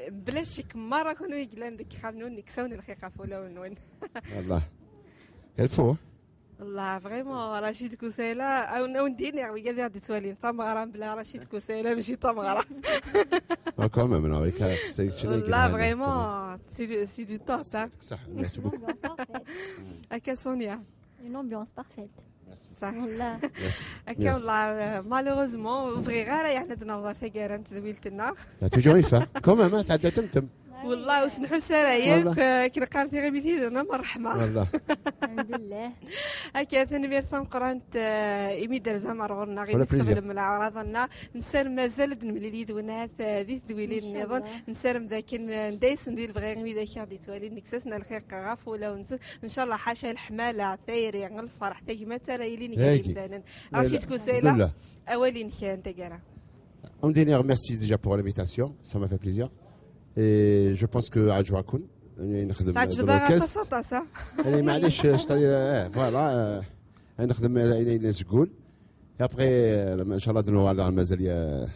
بلا شك مرة كانوا يقلان ديك خامنون يكسون الخيخة فولا ونون. والله. الفو. والله، فريمون، رشيد كوسيلة، أو، أو نديني، وي، كاع دي توالين، تمغرة بلا رشيد كوسيلة، ماشي تمغرة. Ah, quand même, non, avec la sélection. Là, vraiment, c'est du top. Hein. صح. Merci beaucoup. Aka Sonia. Une ambiance parfaite. صح. والله. Merci. Aka والله malheureusement ur bɣiɣ ara يعني ad naweḍ ar taggara n tedwilt-nneɣ. Toujours une fin. Quand même, hein, ça date. والله وسنحو سرايك كنقار تيغي مثيدنا من الرحمة. والله. الحمد لله. Akka, tanemmirt tameqqrant imi d-terzam ar ɣur-neɣ imi tqeblem leɛraḍ-nneɣ. Nessaram mazal ad nemlil yid-wen ahat di tedwilin nniḍen. Nessaram d akken ndaysen di lebɣi wid akka ɣ-d-yettwalin kkes-asen lxiq ɣef wulawen-nsen. Ncallah ḥaca leḥmala, tayri, lferḥ, tagmat ara yilin gar yimdanen. Racid Kusayla, awal-inek n taggara. On dit merci déjà pour l'invitation, ça m'a fait plaisir. Et je pense que عجبكم. نخدم تعجبك داغ القصة؟ يعني معليش، c'est-à-dire، voilà. نخدم الى الى سكول. Et après, ان شاء الله دنوغال داغ مازال يا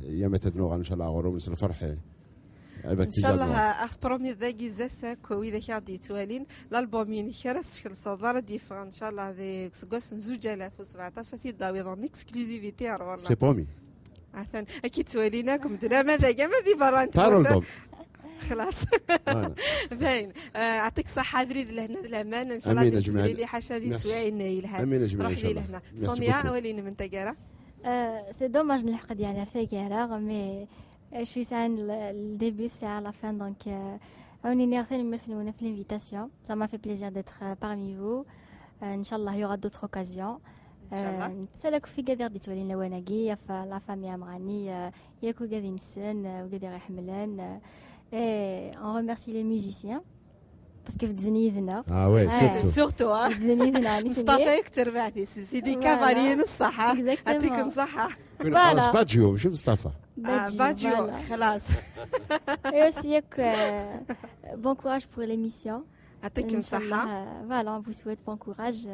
يا متى دنوغال ان شاء الله غروم الفرح. ان شاء الله اخ برومي ذاكي زاثك وإذا كان ديتوالين الالبوم ينكر السكل صدر ديفغ ان شاء الله ذي سكواس زوج آلاف وسبعطاش في الداوي ضمن اكسكلوزيفيتي. C'est promis. عثن اكيد تواليناكم دنا ماذا كما ذي برا انت. خلاص. باين. يعطيك الصحة دريد لهنا الأمان إن شاء الله. أمين أجمعين. لي حاشا ذي سويعين يلها. أمين أجمعين. روح لي لهنا. صونيا أولين من تاكارا. C'est dommage نلحق ديال ارتاكارا mais je suis ساعة le début ساعة la fin donc هوني نيغ ثاني مرسل في l'invitation. Ça m'a fait plaisir d'être parmi vous. ان شاء الله y aura d'autres occasions. ان شاء الله. نتسالك في كادير دي تولين لواناكي يا la famille امغاني. ياك وكاد ينسن وكاد يحملن. Et on remercie les musiciens parce que بدزن يدنا. Ah ouais, surtout. Surtout, hein. بدزن يدنا. مصطفى يكتر بعدي سيدي كافاليين الصحة. Exactement. يعطيكم الصحة. باجيو ماشي مصطفى. باجيو خلاص. Et aussi ياك bon courage pour l'émission. يعطيكم الصحة. Voilà, on vous souhaite bon courage.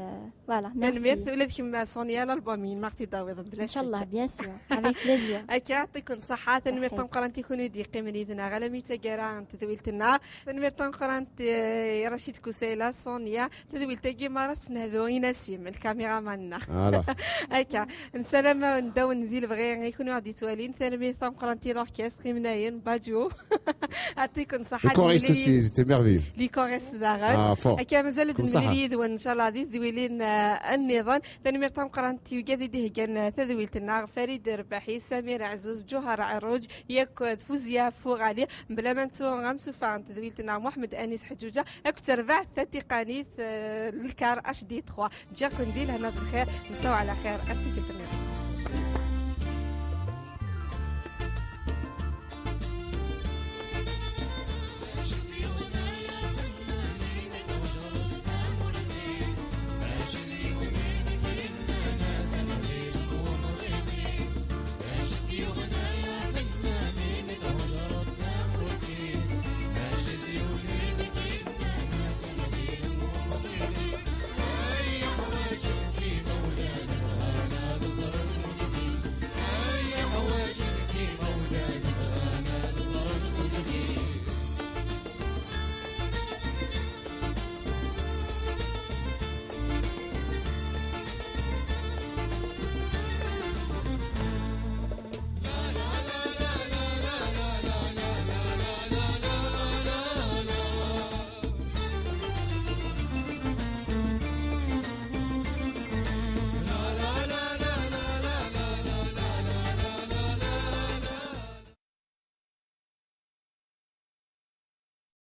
Voilà, merci. Tanemmirt ula d kemm Sonia, l'album-im ad ɣ-t-id-tawiḍ bla ccek. Inchallah, bien sûr, avec plaisir. Akka, يعطيكم الصحة. Tanemmirt tameqqrant i kunwi d-yeqqimen yid-neɣ alammi d taggara n tedwilt-nneɣ. Tanemmirt tameqqrant i Racid Kusayla, Sonia. Tadwilt-agi merra ad tt-nehdu i Nasim, lkamiraman-nneɣ. Akka, nessaram ad wen-d-awin di lebɣi i kunwi ɣ-d-yettwalin. Tanemmirt tameqqrant i l'orchestre, imnayen, Bajo. يعطيكم الصحة. Les choristes aussi, ils étaient merveilleux. Les choristes daɣen. Akka, mazal ad nemlil yid-wen, ncallah, di tedwilin nniḍen. Tanemmirt tameqqrant i wigad i d-iheggan tadwilt-nneɣ, Farid Rbaḥi, Samir Ɛzuz, Ǧuhar Ɛerruǧ, yakk d Fuzya Fuɣali. Mebla ma nettu amsuffeɣ n tedwilt-nneɣ, Muḥemmed Anis Ḥeǧǧuǧa, akked terbaɛt tatiqanit, eh, lkar H D trois. Ǧǧiɣ-ken di lehna d lxir, nsaw ɛla xir, ar tikkelt-nniḍen.